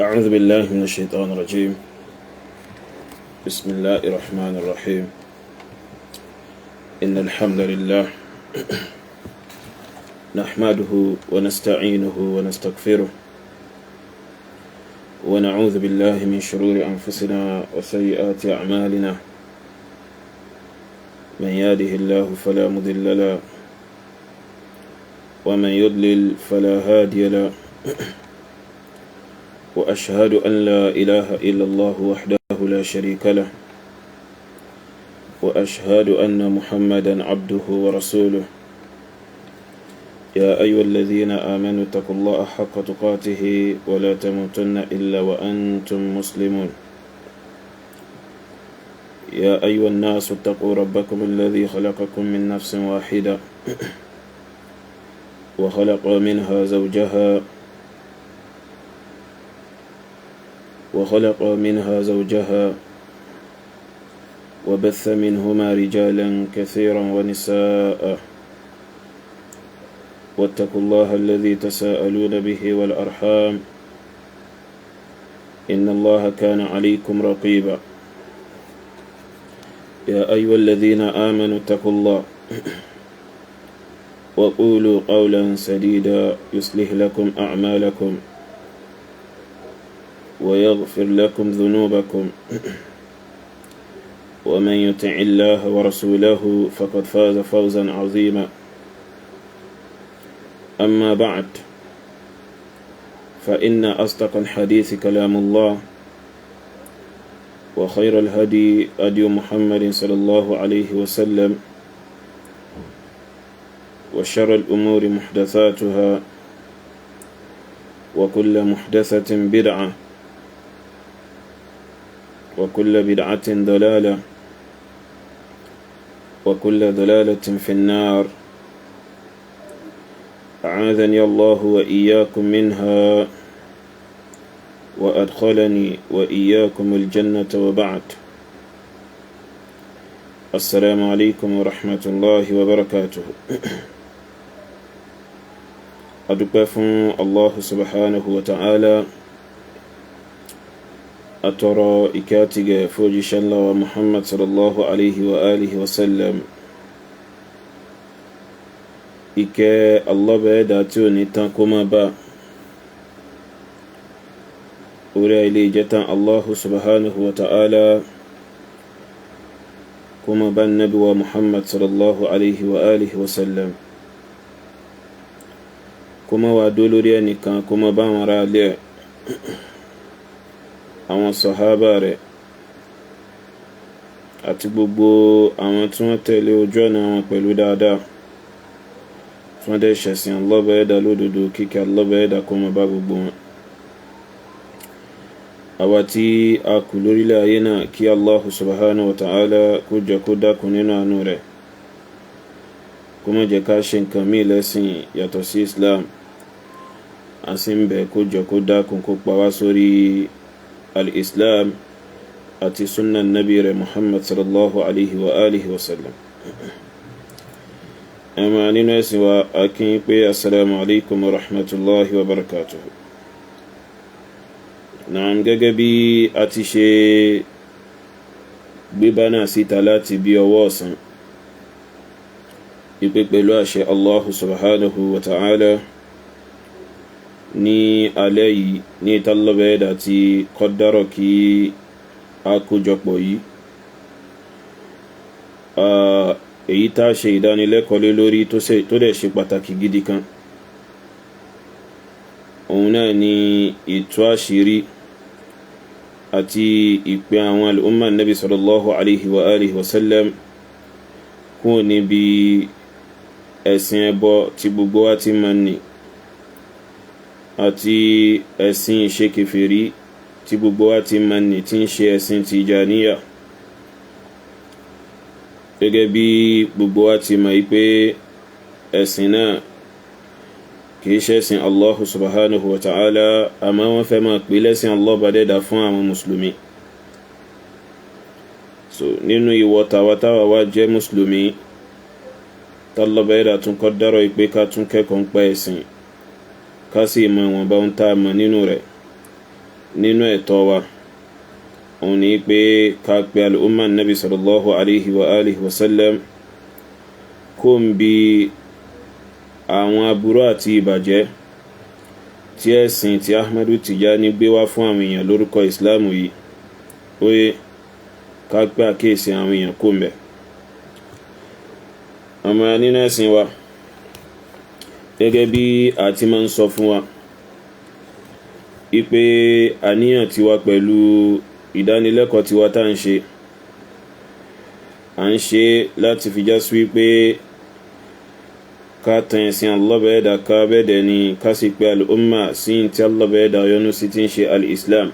أعوذ بالله من الشيطان الرجيم. بسم الله الرحمن الرحيم. إن الحمد لله نحمده ونستعينه ونستغفره، ونعوذ بالله من شرور أنفسنا وسيئات أعمالنا. من يهده الله فلا مضل له، ومن يضلل فلا هادي له. وأشهد أن لا إله إلا الله وحده لا شريك له، وأشهد أن محمدا عبده ورسوله. يا أيها الذين آمنوا اتقوا الله حق تقاته ولا تموتن إلا وأنتم مسلمون. يا أيها الناس اتقوا ربكم الذي خلقكم من نفس واحدة، وخلق منها زوجها وبث منهما رجالا كثيرا ونساء. واتقوا الله الذي تساءلون به والأرحام، إن الله كان عليكم رقيبا. يا أيها الذين آمنوا اتقوا الله وقولوا قولا سديدا، يصلح لكم أعمالكم ويغفر لكم ذنوبكم، ومن يطع الله ورسوله فقد فاز فوزا عظيما. أما بعد، فإن أصدق الحديث كلام الله، وخير الهدي هدي محمد صلى الله عليه وسلم، وشر الأمور محدثاتها، وكل محدثة بدعة، وكل بدعة ضلالة، وكل ضلالة في النار. أعاذني الله وإياكم منها، وأدخلني وإياكم الجنة. وبعد، السلام عليكم ورحمة الله وبركاته. Adúpẹ́ fún Allah subhanahu wa ta'ala, atọrọ ìkẹ́ àti gẹ̀ fójíṣẹ́ ńlá wa Muhammad sallallahu alaihi wa alihi wa sallam. Ìkẹ́ Allah bẹ́ẹ̀dá tí ò ní tán kó máa bá orí ilé ìjẹta Allah subhanahu wa ta'ala, kó máa bá nabi wa Muhammad sallallahu alaihi wa alihi wa sallam, kó má wá dó lórí ẹnìkan, kó má bá wọn ará ilé, àwọn sàhábà rẹ̀ àti gbogbo àwọn tí wọ́n tẹ̀lé ojú ọ̀nà wọn pẹ̀lú dáadáa, tí wọ́n dẹ̀ ṣẹ̀sìn Allah ẹ̀dá lódodo. Kíkẹ́ Allah ẹ̀dá kó má bá gbogbo wọn. Àwa tí a kù lórílẹ̀ ayé náà, kí Allah subhanahu wa ta'ala kó jẹ́ kó dákun nínú àánú rẹ̀, kó má jẹ́ ká ṣe nǹkan míì lẹ́sìn yàtọ̀ sí Islam. A sì ń bẹ̀ kó jẹ́ kó dákun, kó pa wá sórí al-Islam àti sunna nabi rẹ̀ Muhammad sallallahu alaihi wa alihi wa sallam. Ẹ̀mà nínú ẹ̀sìn wa, a kí n pé assalamu alaikum wa rahmatullahi wa barakatuhu. Naam, gẹ́gẹ́ bí a ti ṣe gbé bánà síta láti bí ọwọ́ ọ̀sán ìpè, pẹ̀lú àṣẹ Allahu subhanahu wa ta'ala, ní alẹ́ yìí ní tálọ́bẹ̀ẹ́dà tí kọ́dárọ̀ kí a kójọpọ̀ yìí, èyí tá a ṣe ìdánilẹ́kọ̀ọ́ lé lórí tó dẹ̀ ṣe pàtàkì gidi kan, òun náà ni ìtú àṣírí àti ìpè àwọn al'umma nabi sallallahu alaihi wa alihi wa sallam kúrò níbi ẹ̀sìn ẹbọ tí gbogbo wa ti máa ní àti ẹ̀sìn ìṣekèfèrí tí gbogbo wa ti máa ní, tí ń ṣe ẹ̀sìn Tìjàníyà. Gẹ́gẹ́ bí gbogbo wa ti mọ̀ pé ẹ̀sìn náà kìí ṣẹ̀sìn Allahu subhanahu wa ta'ala, àmọ́ wọ́n fẹ́ máa pè lẹ́sìn Allah bá dẹ́dà fún àwọn mùsùlùmí. So nínú ìwọ tàwátàwà wá jẹ́ mùsùlùmí tálọ́bẹ̀ẹ́dà tún kọ́ dárọ̀ ìpé ká tún kẹ́kọ̀ọ́ ń pa ẹ̀sìn, ká sì mọ ìwọ̀nba ohun tá a mọ̀ nínú rẹ̀. Nínú ẹ̀tọ́ wa òun ni pé ká pe al-umma nabi sallallahu alayhi wa alihi wa sallam kó ń bi àwọn aburú àti ìbàjẹ́ tí ẹ̀sìn tí Ahmadu Tijani gbé wá fún àwọn èèyàn lórúkọ ìsìláàmù yìí. Óyé, ká pé àkíyèsí àwọn èèyàn kó ń bẹ̀. Àmọ́ nínú ẹ̀sìn wa, gẹ́gẹ́ bí a ti máa ń sọ fún wa ipe àníyàn tiwa pẹ̀lú ìdánilẹ́kọ̀ọ́ tiwa tá ń ṣe, à ń ṣe láti fi já sí wípé ká tan ẹ̀sìn Allah ká bẹ́ẹ̀dẹ̀ ni, ká sì pé al-umma sí tí Allah yọ́nú sí tí ń ṣe al-Islam.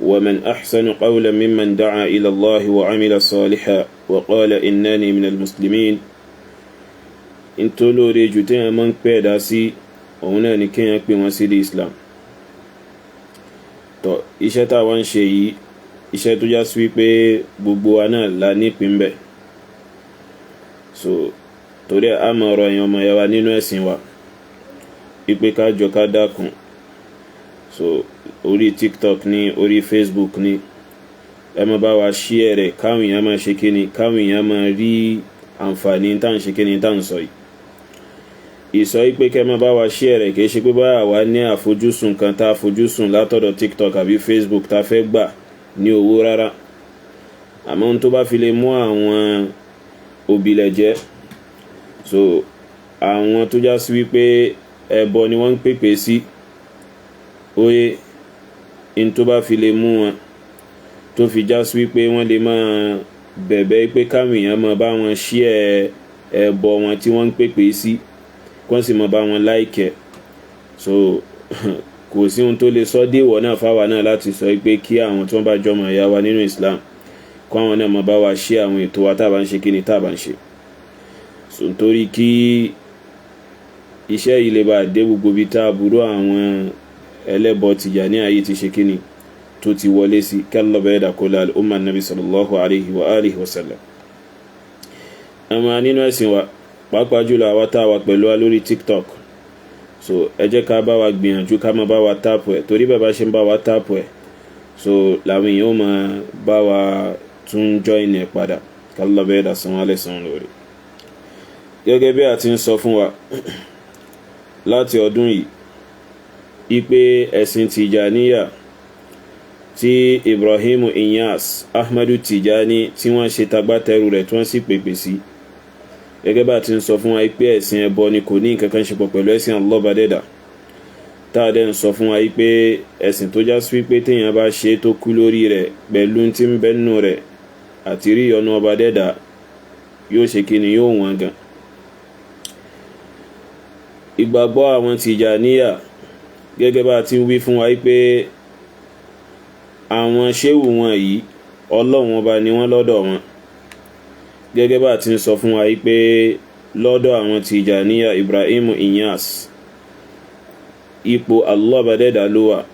Wa man ahsanu qawlan mimman da'a ila Allahi wa amila salihan wa qala innani minal muslimin. Ntolóore jù téèyàn máa ń pẹ́ ẹ̀dá sí, òun náà ni kéèyàn pè wọ́n sí di Islam. Tọ́ iṣẹ́ tá a wá ń ṣe yìí, iṣẹ́ tó já sí wípé gbogbo wa náà la nípìn bẹ̀. So torí ẹ̀, a máa rọ ẹ̀yin ọmọ ìyá wa nínú ẹ̀sìn wa wípé ká jọ ká dákun. So orí TikTok ní, orí Facebook ní, ẹ máa bá wa share rẹ̀, káwọn èèyàn máa ṣe kíni, káwọn èèyàn máa rí àǹfààní tá à ń ṣe kíni, tá à ń sọ yìí. Ìsọ yìí pé kẹ́ máa bá wa share rẹ̀, kì í ṣe pé báyà wá ní àfojúsùn kan tá a fojúsùn látọ̀dọ̀ TikTok àbí Facebook tá a fẹ́ gbà ní owó rárá. Àmọ́ ohun tó bá fi lè mú àwọn òbílẹ̀ jẹ́, so àwọn tó já sí wípé ẹbọ ni wọ́n ń pèpè sí, óyé, in tó bá fi lè mú wọn tó fi já sí wípé wọ́n lè máa bẹ̀bẹ̀ pé káwọn èèyàn máa bá wọn share ẹbọ wọn tí wọ́n ń pèpè sí, kí wọ́n sì máa bá wọn like ẹ̀. So kò sí ohun tó lè sọ déwọ̀ náà fáwa náà láti sọ pé kí àwọn tí wọ́n bá jọmọ ìyá wa nínú Islam, kó àwọn náà máa bá wa share àwọn ètò wa tá a bá ń ṣe kíni, tá a bá ń ṣe. So nítorí kí iṣẹ́ yìí lè bá dé gbogbo ibi tá a burú àwọn ẹlẹ́bọ Tìjàní ayé ti ṣe kíni tó ti wọlé sí, kálọ̀ bẹ́ẹ̀ dà kó la al-umma nabi sallallahu alayhi wa alihi wa sallam. Àmọ́ nínú ẹ̀sìn wa, pàápàá jùlọ àwa tá a wà pẹ̀lú wa lórí TikTok, so ẹ jẹ́ ká bá wa gbìyànjú ká máa bá wa tap ẹ̀, torí bàbá ṣe ń bá wa tap ẹ̀, so làwọn èèyàn ó máa bá wa tún join ẹ̀ padà. Kálọ̀ bẹ́ẹ̀ dà san wálẹ̀ san lórí. Gẹ́gẹ́ bí a ti ń sọ fún wa láti ọdún yìí ipe ẹ̀sìn Tìjàníyà tí Ibrahim Inyas Ahmadu Tijani tí wọ́n ṣe tagbátẹrù rẹ̀, tí wọ́n sì pèpè sí, gẹ́gẹ́ bá ti ń sọ fún wa pé ẹ̀sìn ẹbọ ni, kò ní nǹkan kan ṣe pọ̀ pẹ̀lú ẹ̀sìn Allah bá dẹ́dà, tá a dẹ̀ ń sọ fún wa pé ẹ̀sìn tó já sí pé téèyàn bá ṣe tó kú lórí rẹ̀ pẹ̀lú tí ń bẹ nínú rẹ̀ àti rí ọ̀nà ọba dẹ́dà, yóò ṣe kí ni, yóò wọ́n gan. Ìgbàgbọ́ àwọn Tìjàníyà, gẹ́gẹ́ bá ti ń wí fún wa pé àwọn ṣéwù wọn yìí, Ọlọ́run ọba ni wọ́n lọ́dọ̀ wọn. Gẹ́gẹ́ bá ti ń sọ fún wa pé lọ́dọ̀ àwọn Tìjàníyà, Ibrahim Inyas, ipò Allah bá dẹ́dà ló wà.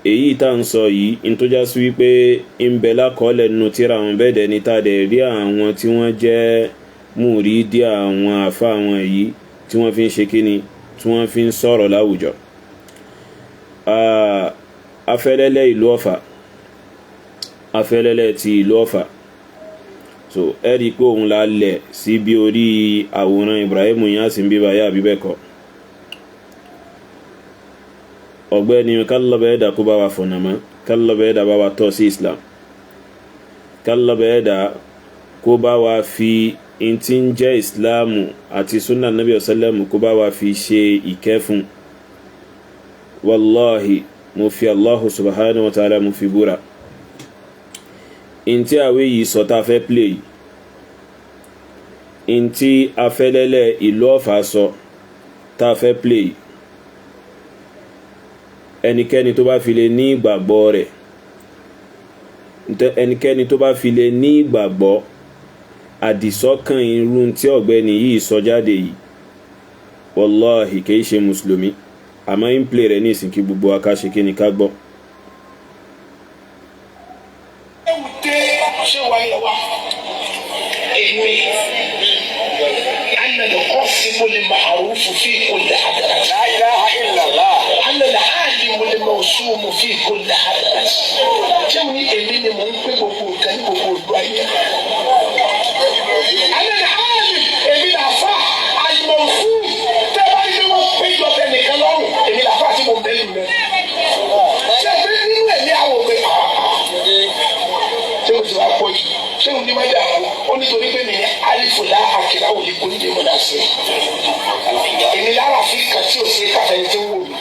Èyí tá ń sọ yìí ń tó já sí wípé ń bẹ lákọọ́lẹ̀ nínú tíra àwọn bẹ́ẹ̀ dẹ̀ ni, tá a dẹ̀ rí àwọn tí wọ́n jẹ́ mùrídìí àwọn àfa àwọn yìí tí wọ́n fi ń ṣe kíni, tí wọ́n fi ń sọ̀rọ̀ láwùjọ. Afẹ́lẹ́lẹ́ ìlú Ọ̀fà, afẹ́lẹ́lẹ́ ti ìlú Ọ̀fà, so ẹ rí i pé òun la lẹ̀ sí bí orí àwòrán Ibrahim Inyas ń bí báyà àbí bẹ́ẹ̀ kọ́. Ọ̀gbẹ́ni, kálọ̀bẹ̀ẹ́dà kó bá wa fọ̀nà mọ́, kálọ̀bẹ̀ẹ́dà bá wa tọ́ sí Islam, kálọ̀bẹ̀ẹ́dà kó bá wa fi n tí ń jẹ́ Ìsìláàmù àti sunna nabi ọ̀sálẹ́mù, kó bá wa fi ṣe ìkẹ́ fún. Wàláhì, mo fi Allahu subhanahu wa ta'ala mo fi búra, n tí àwé yìí sọ tá a fẹ́ play yìí, n tí afẹ́lẹ́lẹ́ ìlú Ọ̀fà sọ tá a fẹ́ play yìí, ẹnikẹ́ni tó bá fi lè ní ìgbàgbọ́ rẹ̀, ẹnikẹ́ni tó bá fi lè ní ìgbàgbọ́ àdìsọ́kàn irú tí ọ̀gbẹ́ni yìí sọ jáde yìí, wàláhì, kìí ṣe mùsùlùmí. Àmọ́ ń play rẹ̀ ní ìsìn kí gbogbo wa ká ṣe kí ni, ká gbọ́. Ṣé wàá yẹ wa èmi أنا القاسم المعروف في كل حضرة. لا إله إلا الله. Ana al-alimu al-mawsumu fi kulli hadrati. Ṣé mo ní èmi ni mò ń pín gbogbo nǹkan ní gbogbo ìlú ayé? Ana al-alim, èmi là fà al-mawsum. Tẹ́ bá ní pé wọ́n péjọ tẹ nìkan lọ́rùn, èmi là fà tí mo bẹ́ẹ̀ lù mẹ́. Ṣé pé nínú ẹ̀mí àwọn òpè ṣé o ti wá pọ̀ jù? Ṣé o ní má dà o? Ó nítorí pé mi ní alifu la àkìlá wò lè kó nílé mọ̀ náà sí. Èmi lára fi kàn tí o ṣe káfẹ́ tí ń wò mí.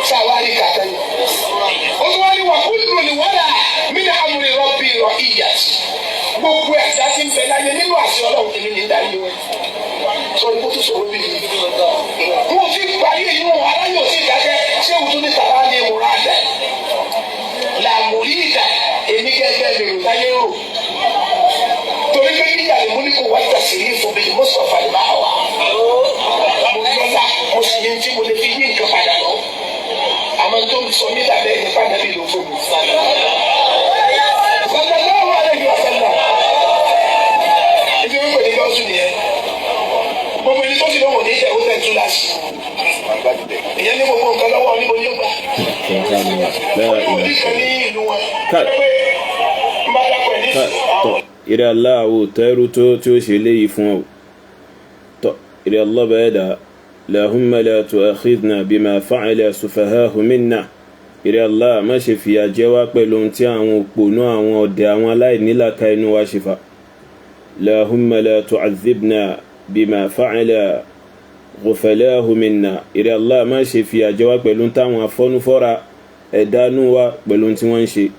Sáwárí kàtá ni. Ó tún wá ní wà kúlù ní wàlà mí ní amúlẹ̀ rọ́bì rọ ìyà. Gbogbo ẹ̀dá tí ń bẹ láyé nínú àṣẹ Ọlọ́run, èmi ní darí wọn. Sọ ni kó tún sọ̀rọ̀ bí mi. Mo ti parí èyí wọn, aráyò sí ìdákẹ́. Ṣé o tún ní tàrá ní ìmúra dẹ̀? Làmúrí ìdá èmi gẹ́gẹ́ mi rò táyé rò. Torí pé níyà lè mú ní kò wá tàṣírí fún mi, Mustapha lè máa wà. Mo lọ́lá, mo sì ní tí mo lè fi yí nǹkan padà lọ. Àmọ́ tó ń sọ nígbà bẹ́ẹ̀ ní fàdébí ló fún mi. Sallallahu alaihi wa sallam. Ibi wípé ní gọ́ọ̀sù nìyẹn. Gbogbo ẹni tó sì lọ́wọ́ ní ìtẹ̀wé tẹ̀ tú láti. Ìyẹn ní gbogbo nǹkan lọ́wọ́ níbo ní ó gbà. Ó ní òbí kan ní ìlú wọn. Ká- Pé ń bá dákọ̀ ẹ̀ ní Ká tọ̀, ìrẹ́ Allah ò tẹ́rù tó tí ó ṣe léyìí fún ọ. Tọ̀, ìrẹ́ Allah bẹ́ẹ̀ dà, Allahumma la tu'akhidhna bima fa'ala sufahahu minna. Ìrẹ́ Allah, má ṣe fìyà jẹ wá pẹ̀lú ohun tí àwọn òpònú, àwọn ọ̀dẹ̀, àwọn aláìnílàka inú wa ṣe fà. Allahumma la tu'adhibna bima fa'ala ghufalahu minna. Ìrẹ́ Allah, má ṣe fìyà jẹ wá pẹ̀lú táwọn afọ́nufọ́ra ẹ̀dánú wa pẹ̀lú ohun tí wọ́n ń ṣe.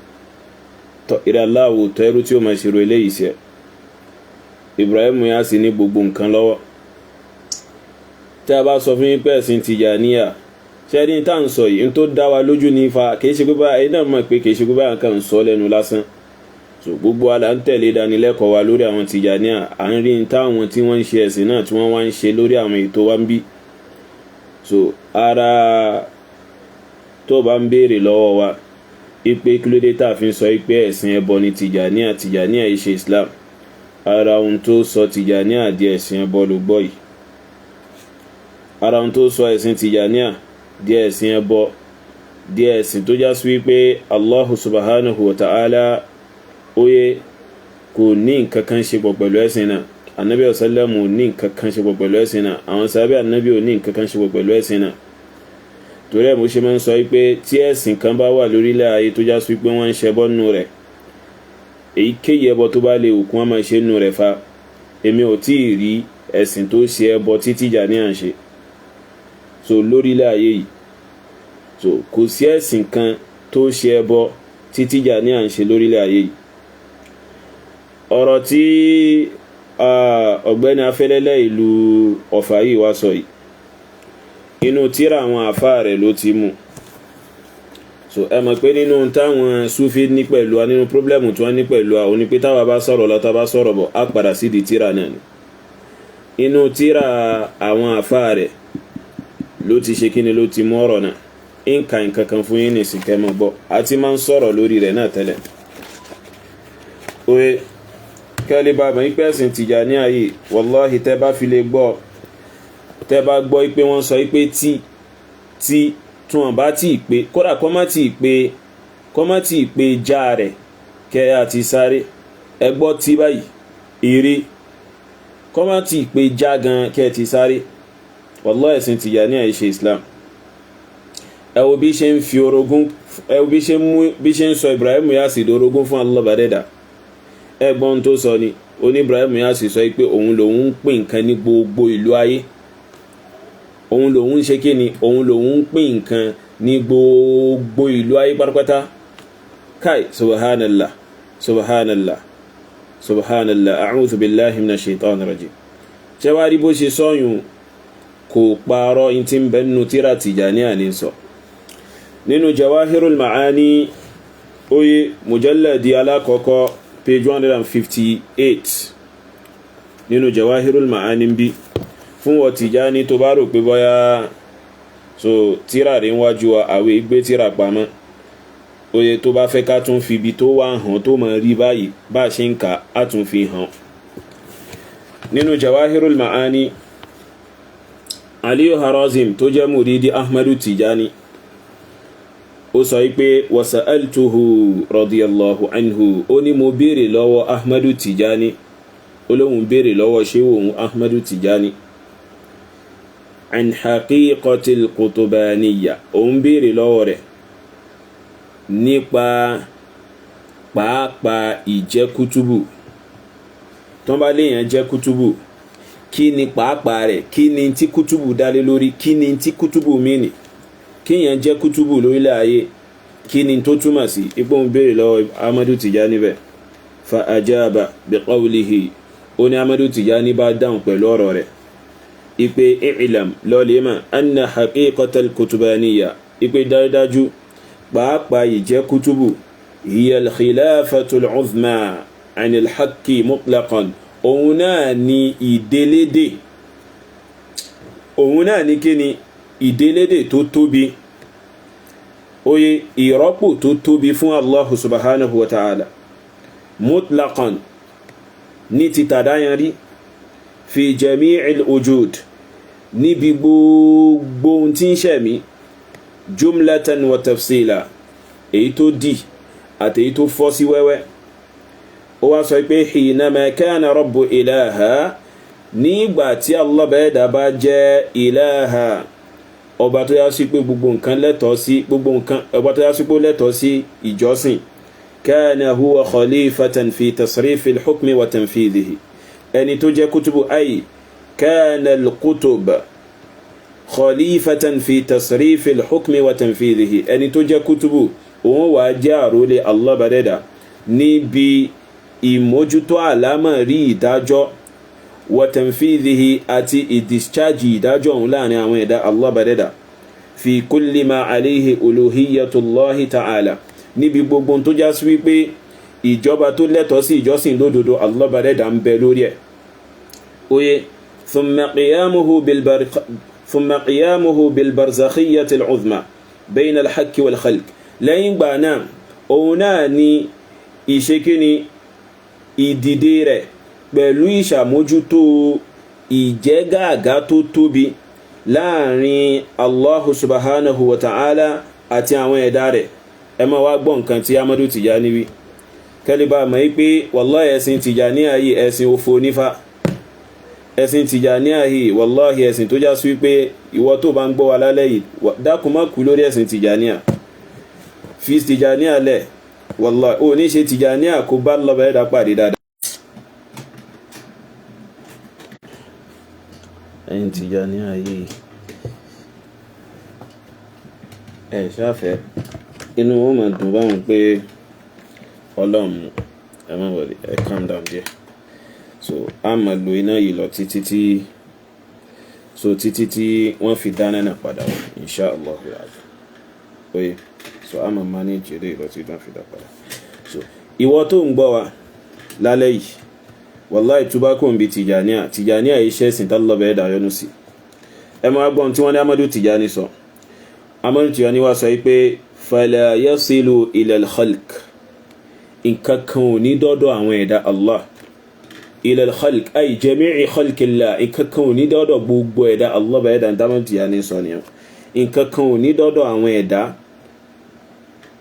Tọ́, ìrẹ́ Allah ò tẹ́rù tí ó máa ṣèrò eléyìí sí ẹ. Ibrahim yá sí ní gbogbo nǹkan lọ́wọ́. Tí a bá sọ fún yín pé ẹ̀sìn Tìjàníyà ṣe ní tá à ń sọ yìí, n tó dá wa lójú ní fa, kì í ṣe pé bá ẹ̀yin náà mọ̀ pé kì í ṣe pé báyà kan ń sọ lẹ́nu lásán. So gbogbo wa là ń tẹ̀lé ìdánilẹ́kọ̀ọ́ wa lórí àwọn Tìjàníyà, à ń rí ní táwọn tí wọ́n ń ṣe ẹ̀sìn náà tí wọ́n wá ń ṣe lórí àwọn ètò wa ń bí. So ara tó bá ń béèrè lọ́wọ́ wa ipe kí ló dé tá a fi ń sọ pé ẹ̀sìn ẹbọ ni Tìjàníyà, Tìjàníyà yìí ṣe Islam, ara ohun tó sọ Tìjàníyà di ẹ̀sìn ẹbọ ló gbọ́ yìí. Ara ohun tó sọ ẹ̀sìn Tìjàníyà di ẹ̀sìn ẹbọ, di ẹ̀sìn tó já sí wípé Allahu subhanahu wa ta'ala óyé kò ní nǹkan kan ṣe pọ̀ pẹ̀lú ẹ̀sìn náà, Anabi ọ̀sálẹ́mù ò ní nǹkan kan ṣe pọ̀ pẹ̀lú ẹ̀sìn náà, àwọn sábẹ́ Anabi ò ní nǹkan kan ṣe pọ̀ pẹ̀lú ẹ̀sìn náà. Torí ẹ̀ mo ṣe máa ń sọ wípé tí ẹ̀sìn kan bá wà lórílẹ̀ ayé tó já sí wípé wọ́n ń ṣẹbọ nínú rẹ̀, èyíkéyìí ẹbọ tó bá lè wù kí wọ́n máa ṣe nínú rẹ̀ fa, èmi ò tí ì rí ẹ̀sìn tó ṣe ẹbọ tí Tìjàníyà ń ṣe so lórílẹ̀ ayé yìí. So kò sí ẹ̀sìn kan tó ṣe ẹbọ tí Tìjàníyà ń ṣe lórílẹ̀ ayé yìí. Ọ̀rọ̀ tí ọ̀gbẹ́ni Afẹ́lẹ́lẹ́ ìlú Ọ̀fà yìí wá sọ yìí, inú tírà àwọn àfáà rẹ̀ ló ti mú. So ẹ mọ̀ pé nínú táwọn Sufi ní pẹ̀lú wa, nínú problem tí wọ́n ní pẹ̀lú wa, òní pé táwa bá sọ̀rọ̀ lọ, tá bá sọ̀rọ̀ bọ̀, á padà sí di tírà náà ni. Inú tírà àwọn àfáà rẹ̀ ló ti ṣe kíni, ló ti mú ọ̀rọ̀ náà. Ń ka nǹkan kan fún yín nìsín kẹ́ mọ̀ gbọ́, àti máa ń sọ̀rọ̀ lórí rẹ̀ náà tẹ́lẹ̀. Oye kẹ́lẹ́ bá mọ̀ pé ẹ̀sìn Tìjàníyà yìí, wàláhì, tẹ́ bá fi lè gbọ́, tẹ́ bá gbọ́ pé wọ́n sọ pé tí tí wọ́n bá tí ì pé, kódà kọ́ má tí ì pé, kọ́ má tí ì pé já rẹ̀ kẹ́ àti sáré ẹ gbọ́ tí báyìí eré, kọ́ má tí ì pé já gan kẹ́ ti sáré. Wàláhì, ẹ̀sìn Tìjàníyà yìí ṣe Islam. Ẹ wo bí ṣe ń fi orogún, ẹ wo bí ṣe ń mú, bí ṣe ń sọ Ibrahim Yasi dorogún fún Allah bàdẹ́dà. Ẹgbọ́n tó sọ ni ó ní Ibrahim Yasi sọ pé òun lòun ń pín nǹkan ní gbogbo ìlú ayé, òun lòun ń ṣe kí ni, òun lòun ń pín nǹkan ní gbogbo ìlú ayé pátápátá. Kai, subhanallah, subhanallah, subhanallah, a'udhu billahi minash shaitani rajim. Ṣé wàá rí bó ṣe sọyún, kò parọ́, in tí ń bẹ nínú tírà Tìjàníyà ní sọ nínú Jawahirul Ma'ani, oye mujalladi alákọ̀ọ́kọ́, page 158 nínú Jawahirul Ma'ani bí fún wọ Tìjàní tó bá rò pé bọ́yá so tírà rí wájú wa, àwẹ̀ gbé tírà pamọ́. Oye tó bá fẹ́ ká tún fi ibi tó wà hàn tó mọ̀ rí báyìí bá ṣe ń kà á tún fi hàn nínú Jawahirul Ma'ani. Aliyu Harazim tó jẹ́ mùrídí Ahmadu Tijani, ó sọ wípé wasa'altuhu radiyallahu anhu, ó ní mo béèrè lọ́wọ́ Ahmadu Tijani, ó lóun béèrè lọ́wọ́ ṣéwò òun Ahmadu Tijani, an haqiqatil qutubaniyya, òun béèrè lọ́wọ́ rẹ̀ nípa pàápàá ìjẹ́ kútúbù. Tó bá léèyàn jẹ́ kútúbù, kí ni pàápàá rẹ̀? Kí ni tí kútúbù dálé lórí? Kí ni tí kútúbù mìíní? Kíyàn jẹ́ kútúbù lórílẹ̀ ayé, kí ni tó túmọ̀ sí? Ipò ń béèrè lọ́wọ́ Amadu Tijani bẹ̀. Fa ajaba bi qawlihi, ó ní Amadu Tijani bá dáhùn pẹ̀lú ọ̀rọ̀ rẹ̀ ipe i'lam, lọ́lẹ́mà, anna haqiqatal kutubaniyya, ipe dájúdájú pàápàá ìjẹ́ kútúbù, hiya al-khilafatul uzma anil haqqi mutlaqan, òun náà ni ìdélédè, òun náà ni kí ni ìdélédè tó tóbi, oye ìrọ́pò tó tóbi fún Allahu subhanahu wa ta'ala, mutlaqan, ní ti tàdáyanrí, fi jami'il wujud, níbi gbogbo ohun tí ń ṣẹ̀mí, jumlatan wa tafsila, èyí tó dì àti èyí tó fọ́ sí wẹ́wẹ́. Ó wá sọ pé hinama kana rabbu ilaha, nígbà tí Allah bẹ́ẹ̀dá bá jẹ́ ilaha, ọba tó yá sí pé gbogbo nǹkan lẹ́tọ̀ọ́ sí gbogbo nǹkan, ọba tó yá sí pé ó lẹ́tọ̀ọ́ sí ìjọsìn, kana huwa khalifatan fi tasrifi al-hukmi wa tanfidhihi, ẹni tó jẹ́ kútùbù, ay kana al-kutub khalifatan fi tasrifi al-hukmi wa tanfidhihi, ẹni tó jẹ́ kútùbù, òun wà jẹ́ àrólé Allah bàdẹ́dà níbi ìmójútó àlámọ̀rí ìdájọ́, wa tanfidhihi, àti ìdischarge ìdájọ́ òun láàrin àwọn ẹ̀dá Allah bàdẹ́dà, fi kulli ma alayhi uluhiyyatullahi ta'ala, níbi gbogbo tó já sí wípé ìjọba tó lẹ́tọ̀ọ́ sí ìjọsìn lódodo Allah bàdẹ́dà ń bẹ lórí ẹ̀. Oye, thumma qiyamuhu bil barzakhiyyati al-uzma bayna al-haqqi wal khalq, lẹ́yìn gbà náà, òun náà ni ìṣekíni ìdìde rẹ̀ pẹ̀lú ìṣàmójútó ìjẹ́gàgá tó tóbi láàrin Allahu subhanahu wa ta'ala àti àwọn ẹ̀dá rẹ̀. Ẹ máa wá gbọ́ nǹkan tí Amadu Tijani wí, kẹ́líbà mọ̀ pé wallahi, ẹ̀sìn Tijani ayé, ẹ̀sìn òfò nífà. Ẹ̀sìn Tijani ayé, wallahi, ẹ̀sìn tó já sí wípé ìwọ tó bá ń gbọ́ wa lálẹ́ yìí, dákun, má kú lórí ẹ̀sìn Tijani. Fi Tijani lẹ̀, wallahi, ò ní ṣe Tijani kó bá lọ́bẹ̀ ẹ̀dá pàdé dáadáa. Ẹ̀yin Tijani ayé, ẹ̀ ṣáfẹ́ inú wọn máa dùn báwọn pé Ọlọ́run, ẹ má wọlé, ẹ calm down díẹ̀. So a máa lo iná yìí lọ títí tí, so títí tí wọ́n fi dáná náà padà wá, insha Allah. Oye, so a máa manage eré lọ tí wọ́n fi dá padà. So ìwọ tó ń gbọ́ wa lálẹ́ yìí, wallahi, túbá kò ń bi Tìjàníà. Tìjàníà yìí ṣẹ̀sìn tá lọ́bẹ̀ẹ́ dà yọnu sí. Ẹ máa gbọ́n tí wọ́n ní Amadu Tìjàní sọ. Amadu Tìjàní wá sọ pé fala yasilu ila al-khalq, nǹkan kan ò ní dọ́dọ̀ àwọn ẹ̀dá Allah, ila al-khalq ay jami'i khalqillah, nǹkan kan ò ní dọ́dọ̀ gbogbo ẹ̀dá Allah bá ẹ̀dá. Amadu Tìjàní sọ nìyẹn, nǹkan kan ò ní dọ́dọ̀ àwọn ẹ̀dá.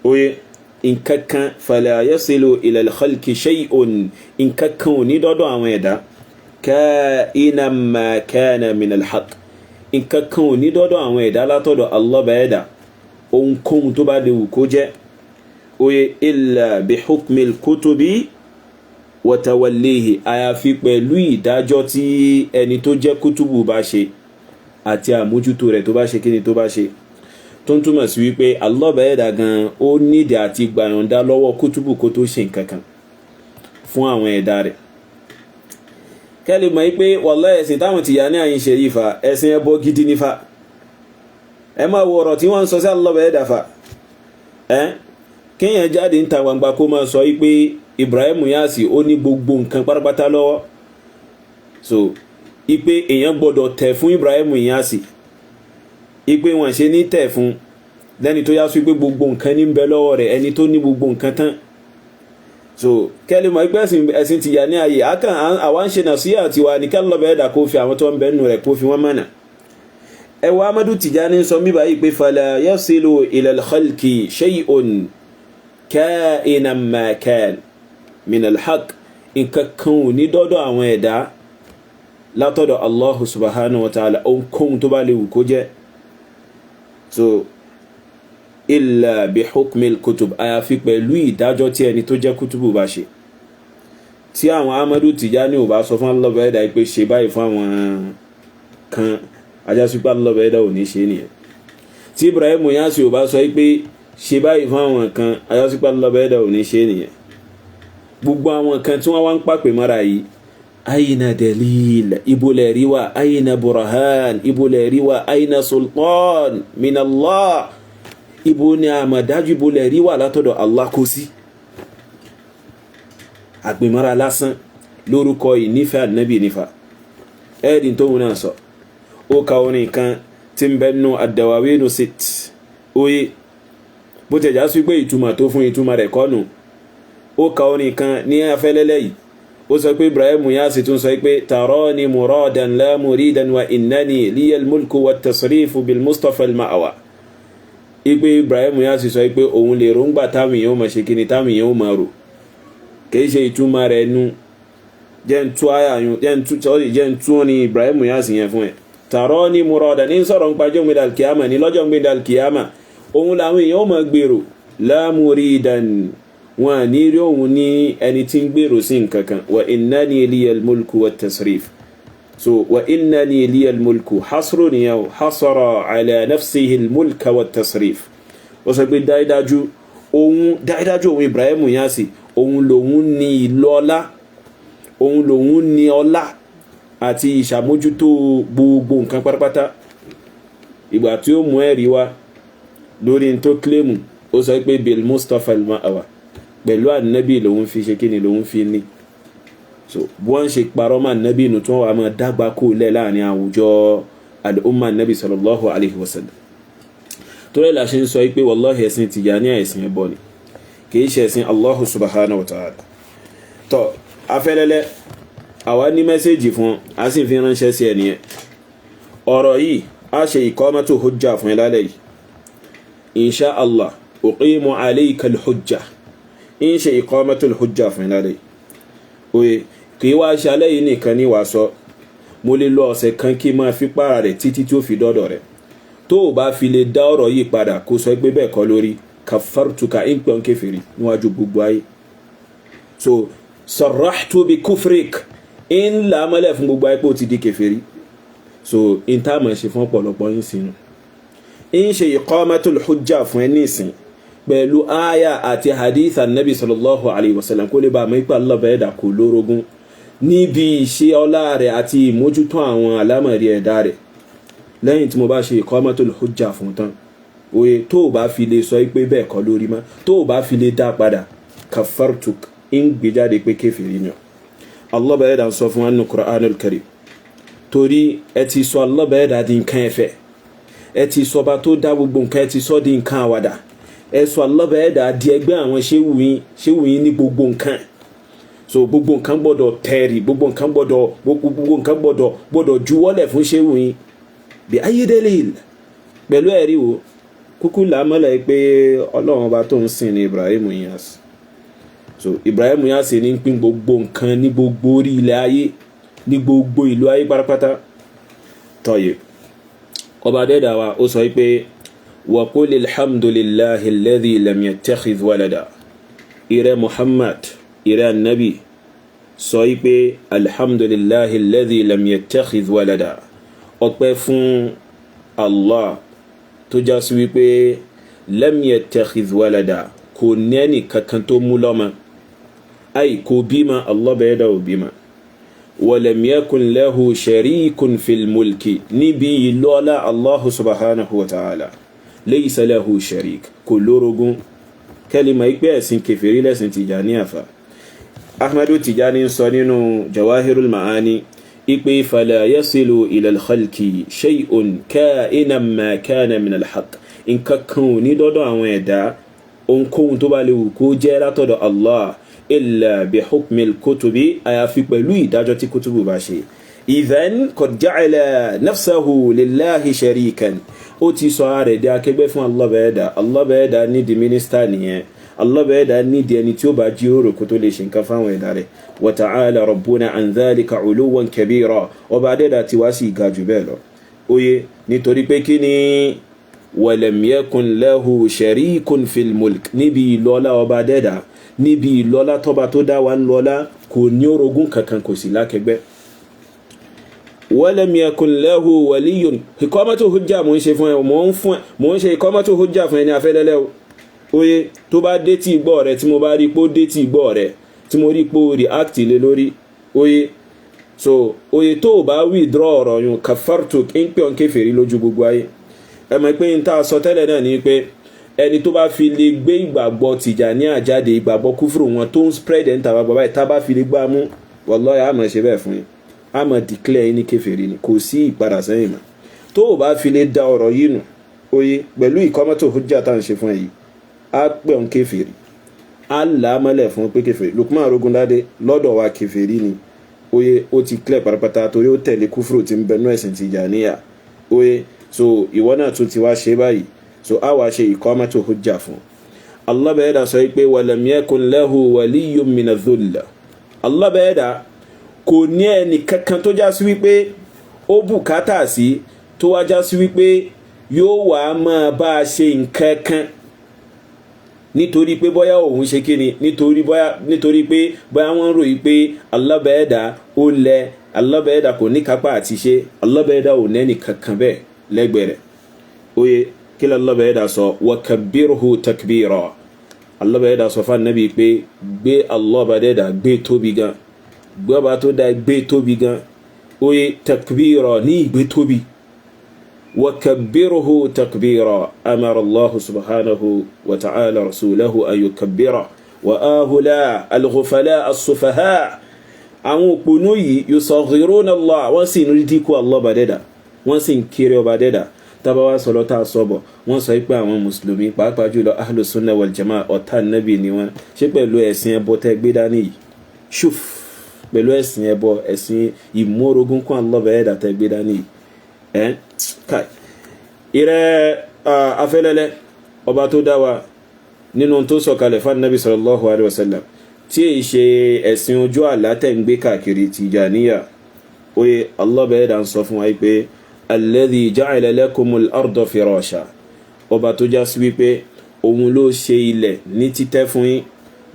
Oye, nǹkan kan, fala yasilu ila al-khalqi shay'un, nǹkan kan ò ní dọ́dọ̀ àwọn ẹ̀dá, ka'inan ma kana min al-haqq, nǹkan kan ò ní dọ́dọ̀ àwọn ẹ̀dá látọ̀dọ̀ Allah bá ẹ̀dá, ohunkóhun tó bá léwu kó jẹ́. Oye, illa bi hukmil kutubi wa tawallihi, àyàfi pẹ̀lú ìdájọ́ tí ẹni tó jẹ́ kútùbù bá ṣe àti àmójútó rẹ̀ tó bá ṣe. Kíni tó bá ṣe, tó ń túmọ̀ sí wípé Allah bá ẹ̀dá gan ó nídìí àti gbàyànjá lọ́wọ́ kútùbù kó tó ṣe nǹkan kan fún àwọn ẹ̀dá rẹ̀. Kẹ́lẹ̀ mọ̀ pé wallahi, ẹ̀sìn táwọn Tìjàní àyìn ṣe yìí fa, ẹ̀sìn ẹbọ gidi nífa. Ẹ máa wo ọ̀rọ̀ tí wọ́n ń sọ sí Allah bá ẹ̀dá fa. Ẹ́ kéèyàn jáde níta gbangba kó máa sọ wípé Ibrahim Niasse ó ní gbogbo nǹkan pátápátá lọ́wọ́, so ipe èèyàn gbọ́dọ̀ tẹ̀ fún Ibrahim Niasse, ipe wọ́n ṣe ní tẹ̀ fún lẹ́ni tó yá sí pé gbogbo nǹkan ní ń bẹ lọ́wọ́ rẹ̀, ẹni tó ní gbogbo nǹkan tán. So kẹ́lẹ́ mọ̀ pé ẹ̀sìn Tìjàní ayé akàn àwa ń ṣe nàṣíyà tiwa ní kẹ́lẹ́ lọ́bẹ̀ ẹ̀dá kó fi àwọn tó ń bẹ nù rẹ̀, kó fi wọ́n mọ̀nà. Ẹ wá Amadu Tijani sọ mí báyìí pé fala yasilu ila al-khalqi shay'un ka'inan ma kan min al-haqq. Nǹkan kan ò ní dọ́dọ̀ àwọn ẹ̀dá látọ̀dọ̀ Allahu subhanahu wa ta'ala, ohunkóhun tó bá lè wù kó jẹ́. So illa bi hukmil kutub, àyàfi pẹ̀lú ìdájọ́ tí ẹni tó jẹ́ kútùbù bá ṣe. Tí àwọn Amadu Tijani ò bá sọ fún Allah ẹ̀dá pé ṣe báyìí fún àwọn kan, ajásípá Allah ẹ̀dá ò ní ṣe nìyẹn. Tí Ibrahim Niasse ò bá sọ pé ṣe báyìí fún àwọn kan, ajásípá Allah ẹ̀dá ò ní ṣe nìyẹn. Gbogbo àwọn kan tí wọ́n wá ń pàpè mọ́ra yìí, aina dalil, ibo lẹ̀ rí wa, aina burhan, ibo lẹ̀ rí wa, aina sultan min Allah, ibo ni àmọ̀dájú, ibo lẹ̀ rí wa látọ̀dọ̀ Allah? Kò sí. Àgbìmọ́ra lásán lórúkọ ìnífẹ̀ẹ́ ànábì nífà. Ẹ̀ẹ́dì tóun náà sọ, ó ka orin kan tí ń bẹ nínú ad-Dawawinu sit oye, bó ti ẹ̀já sí pé ìtumọ̀ tó fún ìtumọ̀ rẹ̀ kọ́nù. Ó ka orin kan ní afẹ́lẹ́lẹ́ yìí, ó sọ pé Ibrahim Niasse tún sọ pé tarani muradan la muridan wa innani liyal mulku wa tasrifu bil Mustafa al ma'wa. Ipe Ibrahim Niasse sọ pé òun lè ròǹgbà táwọn èèyàn máa ṣe kí ni, táwọn èèyàn máa rò, kìí ṣe ìtumọ̀ rẹ̀ nu. Jẹ́ ń tú àyà yun, jẹ́ ń tú, sorry, jẹ́ ń tú ní Ibrahim Niasse yẹn fún ẹ. Tarani muradan ní sọ̀rọ̀ nípa ọjọ́ gbẹ̀dà kìámà ní lọ́jọ́ gbẹ̀dà kìámà, òun làwọn èèyàn máa gbèrò, la muridan, wọn ní rí òun ní ẹni tí ń gbèrò sí nǹkan kan. Wa innani liyal mulku wa tasrif. So wa innani liyal mulku hasru nìyẹn, hasara ala nafsihi mulka wa tasrif. Ó sọ pé dáidájú òun, dáidájú òun Ibrahim Niasse, òun lòun ní ìlú ọlá, òun lòun ní ọlá àti ìṣàmójútó gbogbo nǹkan pátápátá. Ìgbà tí ó mú ẹ̀rí wá lórí tó kílèmù, ó sọ pé bil Mustafa al-ma'wa, pẹ̀lú ànábì lòun fi ṣe kíni, lòun fi ní. So bí wọ́n ṣe parọ́ mọ́ ànábì nù tí wọ́n wà máa dágbà kó lẹ̀ láàrin àwùjọ al-umma ànábì sallallahu alayhi wa sallam. Torí la ṣe ń sọ pé wallahi, ẹ̀sìn Tìjàníyà ẹ̀sìn ẹbọ ni, kìí ṣe ẹ̀sìn Allahu subhanahu wa ta'ala. Tọ́ afẹ́lẹ́lẹ́, àwa ní message fún, a sì fi ránṣẹ́ sí ẹnìyẹn. Ọ̀rọ̀ yìí, a ṣe iqamatu hujja fún ẹ lálẹ́ yìí, insha Allah. Uqimu alayka al-hujja, ń ṣe iqamatu hujja fún ẹ lálẹ́ yìí. Oye, kì í wá ṣe alẹ́ yìí nìkan ní wàá sọ. Mo lè lọ ọ̀sẹ̀ kan kí n máa fi para rẹ̀ títí tí ó fi dọ́dọ̀ rẹ̀. Tó o bá fi lè dá ọ̀rọ̀ yìí padà, kó sọ pé bẹ́ẹ̀ kọ́ lórí, kafartuka, ń pẹ́ ń kèfèrí níwájú gbogbo ayé. So sarahtu bi kufrik, ń là á mọ́lẹ̀ fún gbogbo ayé pé ó ti di kèfèrí. So n tá a máa ṣe fún ọ̀pọ̀lọpọ̀ yín sínú, ń ṣe iqamatul hujja fún ẹ nísìn pẹ̀lú aya àti hadith anabi sallallahu alayhi wa sallam, kó lè bá a mọ̀ pé Allah bẹ́ẹ̀ dà kó lórogún níbi ìṣe ọlá rẹ̀ àti ìmójútó àwọn àlámọ̀rí ẹ̀dá rẹ̀. Lẹ́yìn tí mo bá ṣe iqamatul hujja fún tán, oye, tó o bá fi lè sọ pé bẹ́ẹ̀ kọ́ lórí mọ́, tó o bá fi lè dá padà, kafartuk, ń gbé jáde pé kèfèrí ni. Allah bẹ́ẹ̀ dà sọ fún wa nínú Qur'anul Karim, torí ẹ ti sọ Allah bẹ́ẹ̀ dà di nǹkan ẹ̀fẹ̀, ẹ ti sọ ọba tó dá gbogbo nǹkan, ẹ ti sọ di nǹkan àwàdà, ẹ sọ Allah bẹ́ẹ̀ dà di ẹgbẹ́ àwọn ṣéwù yín, ṣéwù yín ní gbogbo nǹkan. So gbogbo nǹkan gbọ́dọ̀ tẹ̀rì, gbogbo nǹkan gbọ́dọ̀ juwọ́lẹ̀ fún ṣéwù yín. Bí ayé dalil, pẹ̀lú ẹ̀rí wo? Kúkú làmọ́lẹ̀ pé Ọlọ́run ọba tó ń sìn ní Ibrahim Niasse. So Ibrahim Niasse ní pín gbogbo nǹkan ní gbogbo orí ilẹ̀ ayé, ní gbogbo ìlú ayé pátápátá. Tọ́yẹ̀, ọba dẹ́dà wa ó sọ pé wa qul alhamdulillahi alladhi lam yattakhidh walada. Ìrẹ́ Muhammad, ìrẹ́ anabi, sọ pé alhamdulillahi alladhi lam yattakhidh walada, ọpẹ́ fún Allah tó já sí wípé lam yattakhidh walada, kò ní ẹnì kankan tó mú lọ́mọ, ai kò bímọ. Allah bẹ́ẹ̀ dá ò bímọ. Walam yakun lahu sharikun fil mulki, níbi ìlọ́lá Allahu subhanahu wa ta'ala, laysa lahu sharik, kò lórogún. Kẹ́lìmọ̀ ìpé ẹ̀sìn kèfèrí lẹ́sìn Tìjàní. Àfà Ahmadu Tìjàní ń sọ nínú Jawahirul Ma'ani ipe fala yasilu ila al-khalqi shay'un ka'inan ma kana min al-haqq, nǹkan kan ò ní dọ́dọ̀ àwọn ẹ̀dá, ohunkóhun tó bá lè wù kó jẹ́ látọ̀dọ̀ Allah, illa bi hukmil kutubi, àyàfi pẹ̀lú ìdájọ́ tí kutubu bá ṣe. Idhan qad ja'ala nafsahu lillahi sharikan, ó ti sọ ara rẹ̀ di akẹgbẹ́ fún Allah bẹ́ẹ̀dá. Allah bẹ́ẹ̀dá nídìí mínísítà nìyẹn. Allah bẹ́ẹ̀dá nídìí ẹni tí ó bá jíròrò kó tó lè ṣe nǹkan fáwọn ẹ̀dá rẹ̀. Wa ta'ala rabbuna an dhalika 'uluwan kabira, ọba adẹ́dà ti wá sí ìga jù bẹ́ẹ̀ lọ. Oye, nítorí pé kí ni walam yakun lahu sharikun fil mulk, níbi ìlọ́lá ọba adẹ́dà, níbi ìlọ́lá tọ́ba tó dá wa ń lọ́lá, kò ní orogún kankan, kò sí lákẹgbẹ́. Walam yakun lahu waliyun. Iqamatu hujja mò ń ṣe fún ẹ, mò ń ṣe iqamatu hujja fún ẹni afẹ́lẹ́lẹ́ o. Oye, tó bá dé tí ìgbọ́ rẹ, tí mo bá rí pé ó dé tí ìgbọ́ rẹ, tí mo rí pé ó react lé lórí, oye, so oye, tó o bá withdraw ọ̀rọ̀ yun, kafartu, ń pè ọ́n kèfèrí lójú gbogbo ayé. Ẹ mọ̀ pé n tá a sọ tẹ́lẹ̀ náà ni pé ẹni tó bá fi lè gbé ìgbàgbọ́ Tìjàníyà jáde, ìgbàgbọ́ kúfùrù wọn tó ń spread ẹ̀ ń tàbá bàbá tá bá fi lè gbá mú, wallahi, a máa ṣe bẹ́ẹ̀ fún yín, a máa declare yín ní kèfèrí ni, kò sí ìpadà sẹ́yìn mọ́. Tó o bá fi lè da ọ̀rọ̀ yìí nù, oye, pẹ̀lú ìkọ́mọ́tò hujja tá à ń ṣe fún ẹ yìí, á pè ọ́n kèfèrí, á là á mọ́lẹ̀ fún pé kèfèrí Lukman Arógundádé lọ́dọ̀ wa kèfèrí ni. Oye, ó ti clear pátápátá torí ó tẹ̀lé kúfùrù tí ń bẹnu ẹ̀sìn Tìjàníyà. Oye, so ìwọ náà tún ti wá ṣe báyìí, so a wá ṣe ìkọ́mọ́tò hujja fún. Allah bẹ́ẹ̀dá sọ pé walam yakun lahu waliyyun mina dhull. Allah bẹ́ẹ̀dá kò ní ẹnì kankan tó já sí wípé ó bùkátà sí, tó wá já sí wípé yóò wá máa bá a ṣe nǹkan kan nítorí pé bóyá òun ṣe kíni, nítorí pé bóyá wọ́n ń ròyìn pé Allah bẹ́ẹ̀dá ó lẹ, Allah bẹ́ẹ̀dá kò ní kápá àti ṣe. Allah bẹ́ẹ̀dá ò nẹ́nì kankan bẹ́ẹ̀ lẹ́gbẹ̀ẹ́ rẹ̀. Oye, kí ló Allah bẹ́ẹ̀dá sọ? Wa kabbirhu takbira. Allah bẹ́ẹ̀dá sọ fún anabi pé gbé Allah bẹ́ẹ̀dá gbé tóbi gan, gbé ọba tó dá gbé tóbi gan. Oye, takbira, ní ìgbé tóbi. Wa kabbirhu takbira. Amara Allahu subhanahu wa ta'ala rasulahu an yukabbira wa ahula al-ghufala as-sufaha. Àwọn òpònú yìí, yusaghiruna Allah, wọ́n sì ń rí dínkù Allah bá dẹ́dà, wọ́n sì ń kéré ọba dẹ́dà. Tábà wá sọ̀rọ̀ tá a sọ bọ̀, wọ́n sọ pé àwọn mùsùlùmí, pàápàá jùlọ ahlu sunna wal jamaa, ọ̀tá nàbì ni wọ́n. Ṣé pẹ̀lú ẹ̀sìn ẹbọ tẹ́ gbé dání yìí, ṣùf, pẹ̀lú ẹ̀sìn ẹbọ, ẹ̀sìn ìmúorogún kún Allah bá dẹ́dà tẹ́ gbé dání yìí, ẹ̀ káì ìrẹ́ afẹ́lẹ́lẹ́, ọba tó dá wa nínú tó sọ̀kalẹ̀ fún anabi sallallahu alayhi wa sallam, tí èyí ṣe ẹ̀sìn ojú àlá tẹ̀ ń gbé káàkiri Tìjàníyà. Oye, Allah bẹ́ẹ̀ dà ń sọ fún wa pé alladhi ja'ala lakumul arda firasha, ọba tó já sí wípé òun ló ṣe ilẹ̀ ní títẹ́ fún yín,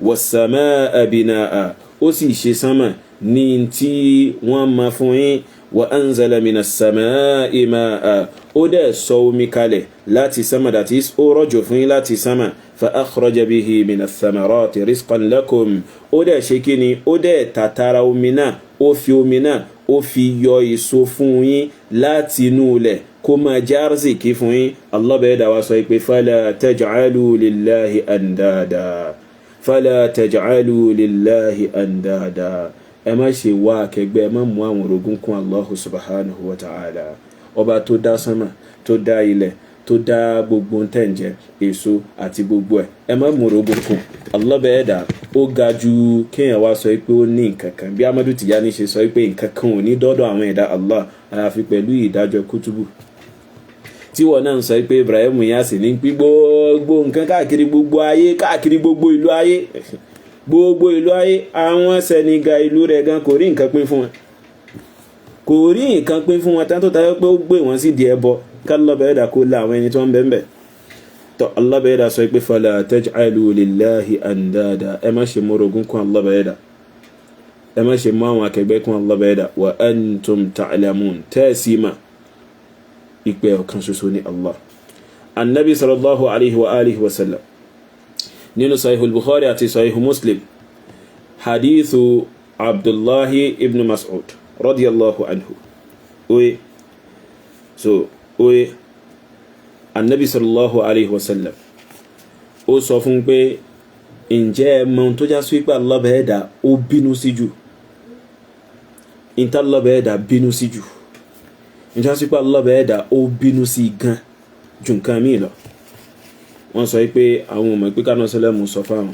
was-samaa binaa, ó sì ṣe sánmà ní tí wọ́n ma fún yín, wa anzala minas samaa'i ma'a, ó dẹ̀ sọ omi kalẹ̀ láti sánmà, that is, ó rọ̀jò fún yín láti sánmà, fa akhraja bihi minas samarati rizqan lakum, ó dẹ̀ ṣe kí ni? Ó dẹ̀ tàtàrà omi náà, ó fi omi náà, ó fi yọ èso fún yín láti inú ilẹ̀ kó máa jẹ́ arzikí fún yín. Allah bẹ́ẹ̀ dà wá sọ pé fala taj'alu lillahi andada, fala taj'alu lillahi andada, ẹ má ṣe wá akẹgbẹ́, ẹ má mú àwọn orogún kún Allahu subhanahu wa ta'ala, ọba tó dá sánmà, tó dá ilẹ̀, tó dá gbogbo tẹ̀ǹjẹ, èso àti gbogbo ẹ̀. Ẹ má mú orogún kún. Allah bẹ́ẹ̀ dà ó ga ju kéèyàn wá sọ pé ó ní nǹkan kan, bí Amadu Tijani ṣe sọ pé nǹkan kan ò ní dọ́dọ̀ àwọn ẹ̀dá Allah àyàfi pẹ̀lú ìdájọ́ kútùbù, tí wọn náà ń sọ pé Ibrahim Inyas ní pín gbogbo nǹkan káàkiri gbogbo ayé, káàkiri gbogbo ìlú ayé, gbogbo ìlú ayé. Àwọn Senegal, ìlú rẹ̀ gan, kò rí nǹkan pín fún wọn, kò rí nǹkan pín fún wọn tán tó tayọ pé ó gbé wọn sí di ẹbọ. Kálọ̀ bẹ́ẹ̀ dà kó la àwọn ẹni tó ń bẹ́ẹ̀ bẹ́ẹ̀ tọ́. Allah bẹ́ẹ̀ dà sọ pé fala taj'alu lillahi andada, ẹ má ṣe mórogún kún Allah bẹ́ẹ̀ dà, ẹ má ṣe mú àwọn akẹgbẹ́ kún Allah bẹ́ẹ̀ dà, wa antum ta'lamun, tẹ́ẹ̀sì mà ìpè ọ̀kan ṣoṣo ní Allah. Annabi sallallahu alaihi wa alihi wa sallam, nínú Sahih al-Bukhari àti Sahih Muslim, hadithu Abdullahi ibn Mas'ud radiyallahu anhu. Oye, so oye, annabi sallallahu alaihi wa sallam ó sọ fún pé, ǹjẹ́ ẹ mọ̀ ohun tó já sí pé Allah bẹ́ẹ̀ dà ó bínú sí jù? Ìta Allah bẹ́ẹ̀ dà bínú sí jù, ìjà sí pé Allah bẹ́ẹ̀ dà ó bínú sí gan ju nǹkan míì lọ? Wọ́n sọ pé àwọn ọmọ pé kánà sẹlẹ̀mù sọ fáwọn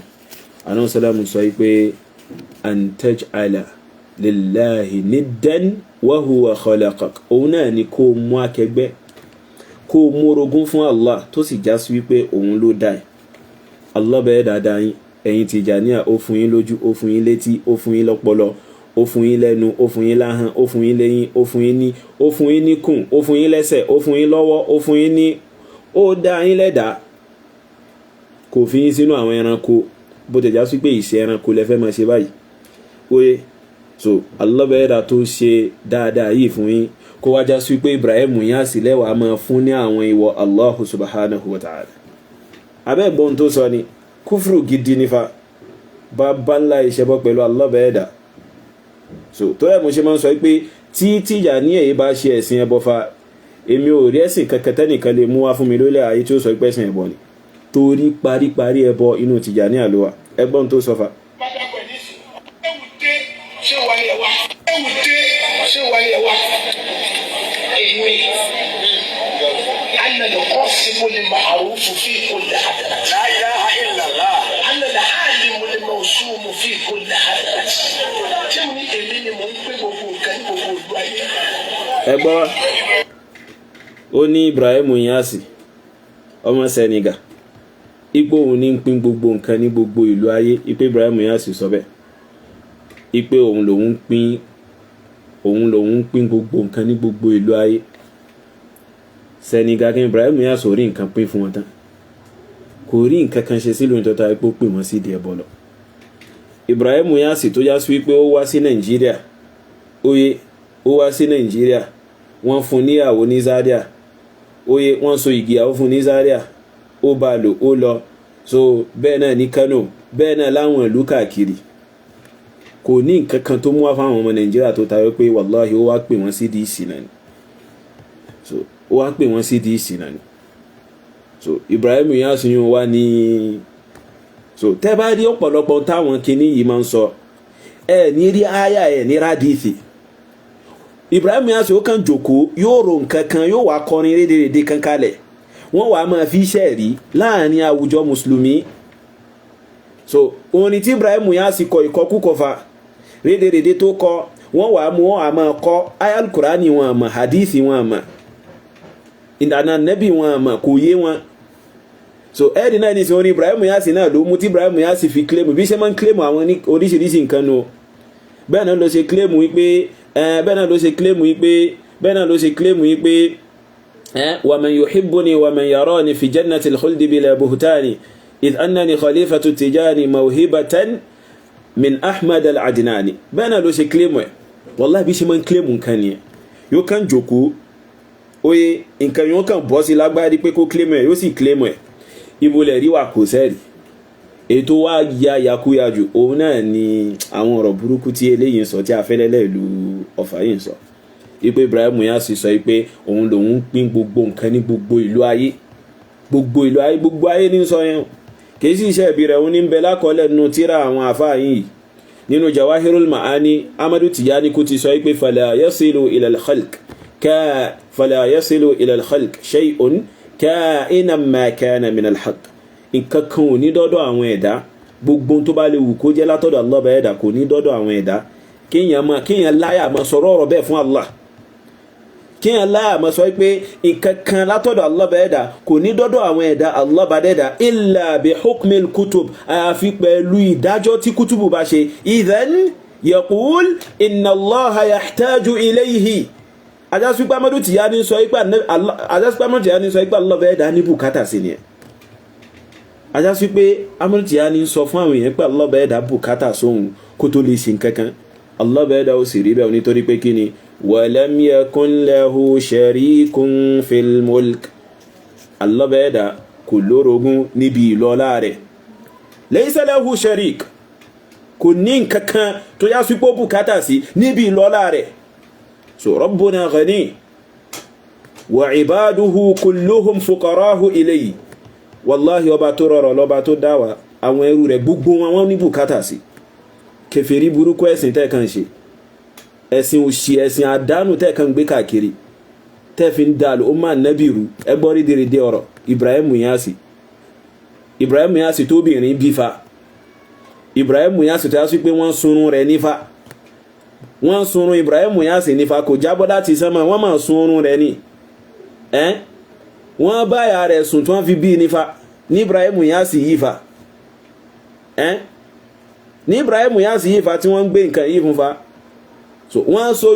àná sẹlẹ̀mù sọ pé an taj'ala Lillahi niddan wa huwa khalaqak. Òun náà ni kó mú akẹgbẹ́, kó mú orogún fún Allah, tó sì já sí wípé òun ló dá ẹ̀. Allah bẹ́ẹ̀ dáadáa yín, ẹ̀yin Tìjàníyà, ó fún yín lójú, ó fún yín létí, ó fún yín lọ́pọlọ, ó fún yín lẹ́nu, ó fún yín láhàn, ó fún yín léyín, ó fún yín ní, ó fún yín níkùn, ó fún yín lẹ́sẹ̀, ó fún yín lọ́wọ́, ó fún yín ní, ó dá yín lẹ́dàá. Kò fi yín sínú àwọn ẹranko, bó tẹ̀ já sí pé ìṣe ẹranko lẹ fẹ́ máa ṣe báyìí. Oye, so Allah bẹ́ẹ̀ dá tó ṣe dáadáa yìí fún yín, kó wá já sí pé Ibrahim Inyas lẹ́wàá máa fún ní àwọn ìwọ Allahu subhanahu wa ta'ala. Abẹ́ gbọ́n tó sọ ni kúfùrù gidi nífa, bàbá ńlá ìṣẹ́bọ pẹ̀lú Allah bẹ́ẹ̀ dá. So tó yẹ mo ṣe máa ń sọ pé tí Tìjàníyà yìí bá ṣe ẹ̀sìn ẹbọ fa, èmi ò rí ẹ̀sìn kankan tẹ́nìkan lè mú wá fún mi lólẹ̀ ayé tí ó sọ pé ẹ̀sìn ẹbọ ni, torí paríparí ẹbọ inú Tìjàníyà ló wà. Ẹgbọ́n tó sọ fa. Ṣé wà ní ẹwà? Ewu dé, ṣé wà ní ẹwà? Èmi ana al-qasimu al-ma'ruf fi kulli hadrat. La ilaha illallah. Ana al-alimu al-mawsumu fi kulli hadrat. Ṣé mo ní èmi ni mò ń pé gbogbo nǹkan ní gbogbo ìlú ayé? Ẹ gbọ́, ó ní Ibrahim Inyas ọmọ Senegal, ipò òun ní ń pín gbogbo nǹkan ní gbogbo ìlú ayé. Ipò Ibrahim Inyas sọ bẹ́ẹ̀, ipe òun lòun pín gbogbo nǹkan ní gbogbo ìlú ayé. Senegal kí Ibrahim Inyas ò rí nǹkan pín fún wọn tán, kò rí nǹkan kan ṣe sílùú nítorí ipò pè wọ́n sí ìdí ẹbọ lọ. Ibrahim Inyas tó já sí wípé ó wá sí Nàìjíríà, oye, ó wá sí Nàìjíríà, wọ́n fún níyàwó ní Zaria, oye, wọ́n so ìgbéyàwó fún ní Zaria, ó bá lò ó lọ. So bẹ́ẹ̀ náà ní Kano, bẹ́ẹ̀ náà láwọn ìlú káàkiri, kò ní nǹkan kan tó mú wá fáwọn ọmọ Nàìjíríà tó tayọ pé wàláhì ó wá pè wọ́n sí di ìsìnà ni. So ó wá pè wọ́n sí di ìsìnà ni. So Ibrahim Inyas yìí wá ní. So tẹ́ bá rí ọ̀pọ̀lọpọ̀ táwọn kinní yìí máa ń sọ, ẹ ní rí àyà, ẹ ní rádìsì. Ibrahim Inyas ó kàn jòkó, yóò ro nǹkan kan, yóò wá kọrin rédèrèdè kan kalẹ̀, wọ́n wàá máa fi iṣẹ́ rí láàrin àwùjọ mùsùlùmí. So orin tí Ibrahim Inyas kọ, ìkọkúkọ fa rédèrèdè tó kọ, wọ́n wàá mú wọn àmọ́ kọ ayal Kurani, wọn àmọ́ hadithi, wọn àmọ́ ìdáná nẹ́bí, wọn àmọ́ kò yé wọn. So ẹ̀ẹ́dì náà ní sọ orin Ibrahim Inyas náà ló mú tí Ibrahim Inyas fi claim bí ṣe máa ń claim àwọn oríṣiríṣi nǹkan nu. Bẹ́ẹ̀ náà ló ṣe claim wípé, bẹ́ẹ̀ náà ló ṣe claim wípé, bẹ́ẹ̀ náà ló ṣe claim wípé wa man yuhibbuni wa man yarani fi jannatil khuldi bila buhtani idh annani khalifatu tijani mawhibatan min Ahmad al-Adnani. Bẹ́ẹ̀ náà ló ṣe claim ẹ̀. Wallahi, bí ṣe máa ń claim nǹkan nìyẹn. Yóò kàn jòkó, oye, nǹkan yóò kàn bọ́ sí lágbárí pé kó claim ẹ̀, yóò sì claim ẹ̀. Ibo lẹ̀ rí wà? Kò sẹ́rì. Ètò wa ya yakuya jù, òun náà ni àwọn ọ̀rọ̀ burúkú tí eléyìí ń sọ, tí afẹ́lẹ́lẹ́ ìlú Ọ̀fà yìí ń sọ, ipe Ibrahim Inyas sọ pé òun lòun ń pín gbogbo nǹkan ní gbogbo ìlú ayé, gbogbo ìlú ayé, gbogbo ayé ní sọ yẹn. Kì í sì iṣẹ́ ìbí rẹ̀, òun ní bẹ lákọọ́lẹ̀ nínú tíra àwọn àfáà yìí, nínú Jawahirul Ma'ani. Amadu Tijani kú ti sọ pé fala yasilu ila al-khalq ka fala yasilu ila al-khalq shay'un ka'inan ma kana min al-haqq. Nǹkan kan ò ní dọ́dọ̀ àwọn ẹ̀dá, gbogbo tó bá lè wù kó jẹ́ látọ̀dọ̀ Allah bá ẹ̀dá, kò ní dọ́dọ̀ àwọn ẹ̀dá. Kéèyàn máa, kéèyàn láyà máa sọ̀rọ̀ ọ̀rọ̀ bẹ́ẹ̀ fún Allah, kéèyàn láyà máa sọ pé nǹkan kan látọ̀dọ̀ Allah bá ẹ̀dá kò ní dọ́dọ̀ àwọn ẹ̀dá Allah bá dẹ́dà, illa bi hukmil kutub, àyàfi pẹ̀lú ìdájọ́ tí kútùbù bá ṣe. Idhan yaqul inna Allaha yahtaju ilayhi. Ajásípá Amadu Tijani sọ pé, ajásípá Amadu Tijani sọ pé Allah bá ẹ̀dá ní bùkátà sí ni ẹ̀. Ajásí pé Amadu Tijani sọ fún àwọn èèyàn pé Allah bá ẹ̀dá bùkátà sóhun kó tó lè ṣe nǹkan kan. Allah bá ẹ̀dá ó sì rí bẹ́ẹ̀, nítorí pé kí ni? Walam yakun lahu sharikun fil mulk. Allah bá ẹ̀dá kò lórogún níbi ìlọ́lá rẹ̀. Laysa lahu sharik, kò ní nǹkan kan tó yá sípò bùkátà sí níbi ìlọ́lá rẹ̀. So rabbuna ghani wa ibaduhu kulluhum fuqarahu ilayhi. Wàláhì, ọba tó rọrọ̀ lọ́ba tó dá wa, àwọn ẹrú rẹ̀ gbogbo wọn, wọ́n ní bùkátà sí. Kèfèrí burúkú, ẹ̀sìn tẹ́ẹ̀kan ṣe, ẹ̀sìn òṣì, ẹ̀sìn àdánù tẹ́ẹ̀kan gbé káàkiri, tẹ́ẹ̀fi ń dàlù ó máa nẹ́bì rú. Ẹgbọ́n rí dèrèdè ọ̀rọ̀ Ibrahim Inyas. Ibrahim Inyas tóbìnrin bí fa, Ibrahim Inyas tó yá sí pé wọ́n sunrun rẹ̀ nífa. Wọ́n sunrun Ibrahim Niasse nífa, kò jábọ́ láti sánmà, wọ́n máa sunrun rẹ̀ ni. Wọ́n báyà rẹ̀ sùn tí wọ́n fi bí nífa ní Ibrahim Niasse yìí fa. Ní Ibrahim Niasse yìí fa tí wọ́n ń gbé nǹkan yìí fún fa. So wọ́n so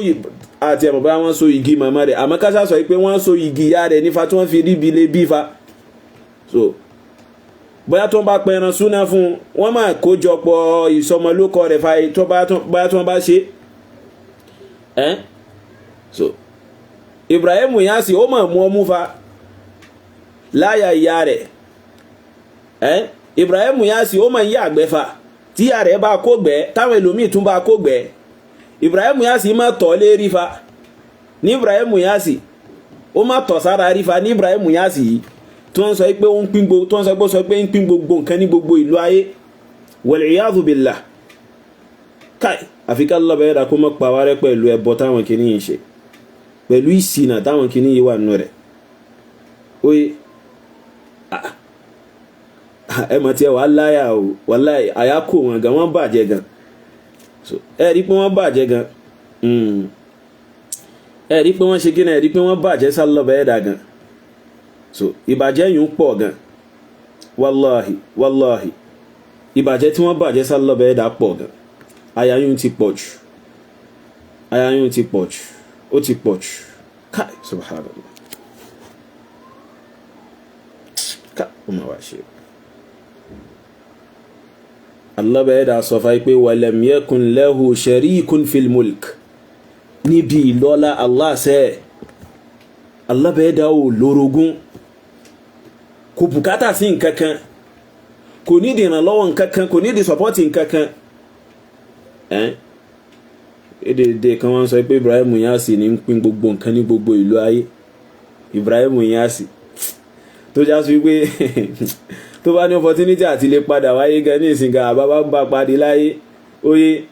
àti ẹ̀mọ̀ bá wọ́n so igi màmá rẹ̀, àmọ́ kásá sọ pé wọ́n so igi ìyá rẹ̀ nífa tí wọ́n fi ríbi lé bí fa. So bóyá tó ń bá pẹran súná fún wọ́n máa kójọpọ̀ ìsọmọlókọ rẹ̀ fa, tó bá tó bá ṣe ẹ́. So Ibrahim Niasse ó máa mú ọmú fa láyà ìyá rẹ̀. Ẹ́ Ibrahim Niasse ó máa ń yàgbẹ́ fa, tí ìyá rẹ̀ bá kó gbẹ́, táwọn ẹlòmíì tún bá kó gbẹ́. Ibrahim Niasse máa tọ̀ lérí fa ní Ibrahim Niasse, ó máa tọ̀ sára rí fa ní Ibrahim Niasse yìí tí wọ́n sọ pé ó ń pín gbogbo, tí wọ́n sọ pé ń pín gbogbo nǹkan ní gbogbo ìlú ayé. Wal iyadhu billah. Káì, àfi ká lọ́bẹ̀ ẹ̀dá kó mọ́ pa wá rẹ́ pẹ̀lú ẹbọ táwọn kìíní yìí ṣe, pẹ̀lú ìṣìnà táwọn kìíní yìí wà nínú rẹ̀. Oye, ẹ mọ̀ tí ẹ wà láyà o, wàláhì àyà kò wọn gan, wọ́n bàjẹ́ gan. Ẹ rí pé wọ́n bàjẹ́ gan, ẹ rí pé wọ́n ṣe kí ni, ẹ rí pé wọ́n bàjẹ́ sálọ́bẹ̀ ẹ̀dá gan. So ìbàjẹ́ yìí ń pọ̀ gan, wàláhì wàláhì, ìbàjẹ́ tí wọ́n bàjẹ́ sálọ́bẹ̀ ẹ̀dá pọ̀ gan. Àyà yìí ti pọ̀ jù, àyà yìí ti pọ̀ jù, ó ti pọ̀ jù. Káì, subhanallah, ká ó máa wá ṣe. Allah bẹ́ẹ̀ dà sọ fún pé walam yakun lahu sharikun fil mulk, níbi ìlọ́lá Allah sẹ́, Allah bẹ́ẹ̀ dà ó lórogún, kò bùkátà sí nǹkankan, kò ní ìdìrànlọ́wọ́ nǹkankan, kò ní ìdí sọ́pọ́tì nǹkankan. Èdè kan wọ́n sọ pé Ibrahim Niasse ní ń pín gbogbo nǹkan ní gbogbo ìlú ayé. Ibrahim Niasse tó já sí wípé tó bá ní opportunity àti lè padà wáyé gan ní ìsìnká, àbábá ń bá padì láyé oye.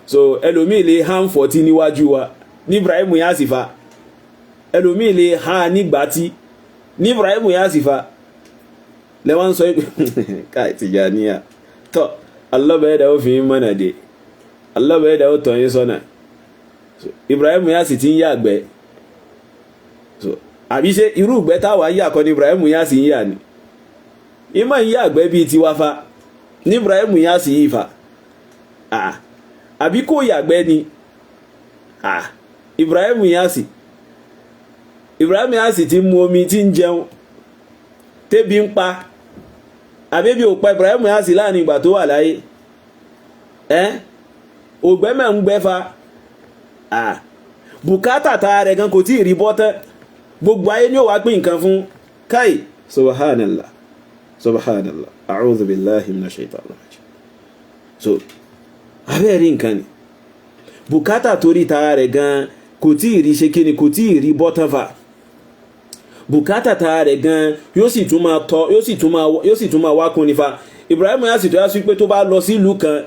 So ẹlòmíì lè hàn fọ́tí níwájú wa ní Ibrahim Niasse fa, ẹlòmíì lè hàn nígbà tí ní Ibrahim Niasse fa lẹ́wọ́n sọ pé káì Tìjàníyà tọ́. Allah bẹ́ẹ̀ dà ó fi ń mọ̀nà dé, Allah bẹ́ẹ̀ dà ó tọ́ yín sọ́nà. Ibrahim Niasse ti ń yàgbẹ́. So àbí ṣe irú ìgbẹ́ táwa ń yà kọ́ ni Ibrahim Niasse ń yà ni? Ìmọ̀ ń yàgbẹ́ bíi tiwa fa ní Ibrahim Niasse yìí fa, àbí kò yàgbẹ́ ni Ibrahim Niasse? Ibrahim Niasse ti mu omi, tí ń jẹun, tébi ń pa, àbẹ́bí ò pa Ibrahim Niasse láàrin ìgbà tó wà láyé? Ẹ́ ògbẹ́mẹ̀ ń gbẹ́ fa. Bùkátà ta rẹ̀ gan kò tí ì rí bọ́ tán, gbogbo ayé ni ó wá pín nǹkan fún. Káì, subhanallah, subhanallah, a'udhu billahi minash shaitanir rajim. So abẹ́ẹ̀rí nǹkan ni bùkátà torí tara rẹ̀ gan kò tí ì rí ṣe kíni, kò tí ì rí bọ́ tán fa. Bùkátà tara rẹ̀ gan yóò sì tún máa tọ́, yóò sì tún máa wá kún nífa. Ibrahim Niasse tó yá sí pé tó bá lọ sí ìlú kan,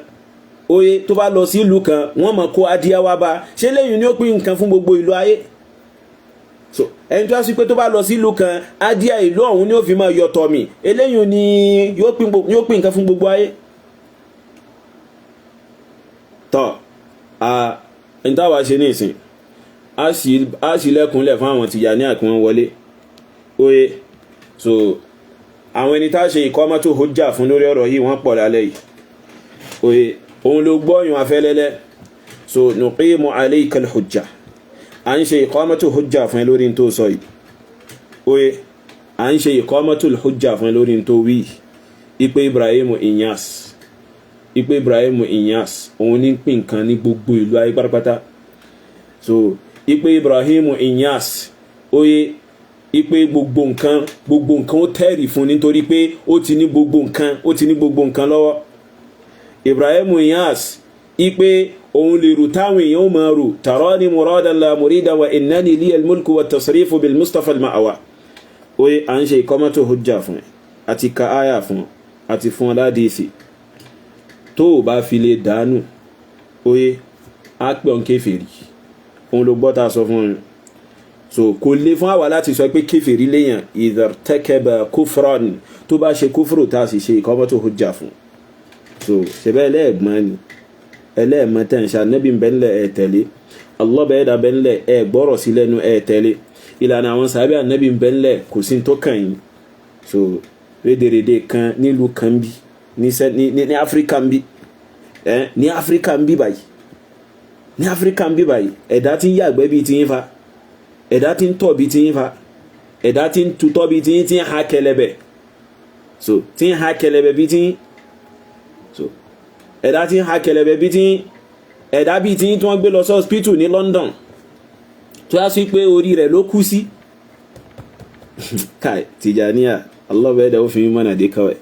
oye, tó bá lọ sí ìlú kan, wọ́n máa kó adìẹ wá bá ṣé lẹ́yìn ni ó pín nǹkan fún gbogbo ìlú ayé. So ẹni tó yá sí pé tó bá lọ sí ìlú kan, adìẹ ìlú ọ̀hún ni ó fi máa yọ tọ̀mì, eléyìí ni yóò pín nǹkan fún gbogbo ayé. Tọ́ a n táwa ṣe ní ìsìn, a sì lẹ́kùnlẹ̀ fún àwọn Tìjàníyà kí wọ́n wọlé oye. So àwọn ẹni tá a ṣe ìkọ́mọ́tò hujja fún lórí ọ̀rọ̀ yìí, wọ́n pọ̀ lálẹ́ yìí oye. Òun ló gbọ́yùn afẹ́lẹ́lẹ́. So nuqimu alayka al-hujja, à ń ṣe ìkọ́mọ́tò hujja fún ẹ lórí tó sọ yìí oye. À ń ṣe ìkọ́mọ́tò hujja fún ẹ lórí tó wí ipe Ibrahim Inyas, ipe Ibrahim Inyas òun ní pín nǹkan ní gbogbo ìlú ayé pátápátá. So ipe Ibrahim Inyas oye, ipe gbogbo nǹkan, gbogbo nǹkan ó tẹ́rì fún nítorí pé ó ti ní gbogbo nǹkan, ó ti ní gbogbo nǹkan lọ́wọ́. Ibrahim Inyas ipe òun lè rò táwọn èèyàn ó máa rò, tarani muradan la murida wa innani liyal mulku wa tasrifu bil Mustafa al ma'awa. Oye, à ń ṣe ìkọ́mọ́tò hujja fún ẹ, àti ka áyà fún ọ, àti fún ọ ládìísì. Tó o bá fi lè dànù oye, á pè ọ́n kèfèrí. Òun ló gbọ́ tá a sọ fún un. So kò lè fún àwa láti sọ pé kèfèrí léèyàn idha irtakaba kufran, tó bá ṣe kúfùrù tá a sì ṣe ìkọ́mọ́tò hujja fún. So ṣẹbẹ́ lẹ́ẹ̀gbọ́n ni. Ẹlẹ́ẹ̀mọ tẹ̀ ń ṣe ànábì ń bẹ ńlẹ̀ ẹ̀ tẹ̀lé, Allah bẹ́ẹ̀ dà bẹ́ ńlẹ̀ ẹ̀ gbọ́rọ̀ sí lẹ́nu ẹ̀ tẹ̀lé, ìlànà àwọn sàábẹ́ ànábì ń bẹ ńlẹ̀ kò sí tó kàn yín. So rédèrèdè kan nílùú kan bí ní Áfíríkà ń bí, ní Áfíríkà ń bí báyìí, ní Áfíríkà ń bí báyìí, ẹ̀dá tí ń yàgbẹ́ bíi ti yín fa, ẹ̀dá tí ń tọ̀ bíi ti yín fa, ẹ̀dá tí ń tutọ́ bíi ti yín, tí ń ha kẹlẹ̀bẹ̀, so tí ń ha kẹlẹ̀bẹ̀ bíi ti yín, so ẹ̀dá tí ń ha kẹlẹ̀bẹ̀ bíi ti yín, ẹ̀dá bíi ti yín tí wọ́n gbé lọ sí hospital ní London tó yá sí pé orí rẹ̀ ló kú sí. Kai Tijaniya, Allah bẹ́ẹ̀ dà ó fi mọ́nà dé kawai,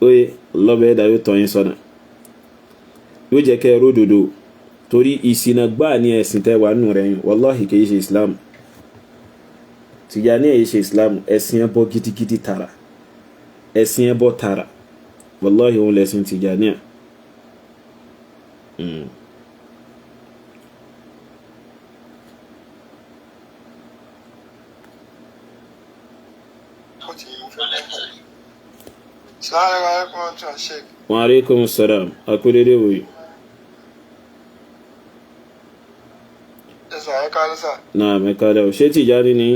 oye Allah bẹ́ẹ̀ dà yóò tọ́ yín sọ́nà, yóò jẹ́ kẹ́ ẹ ródòdó, torí ìṣìnà gbáà ní ẹ̀sìn tẹ́ wà nù rẹ̀ yín, wàláhì kìí ṣe Islam. Tìjàníyà yìí ṣe Islam, ẹ̀sìn ẹbọ gidigidi tààrà, ẹ̀sìn ẹbọ tààrà, wàláhì òun lẹ̀sìn Tìjàníyà. Wa alaikum salam, akúrédé wòye. Náà mẹ́kálẹ̀ ò ṣé Tìjàní ni?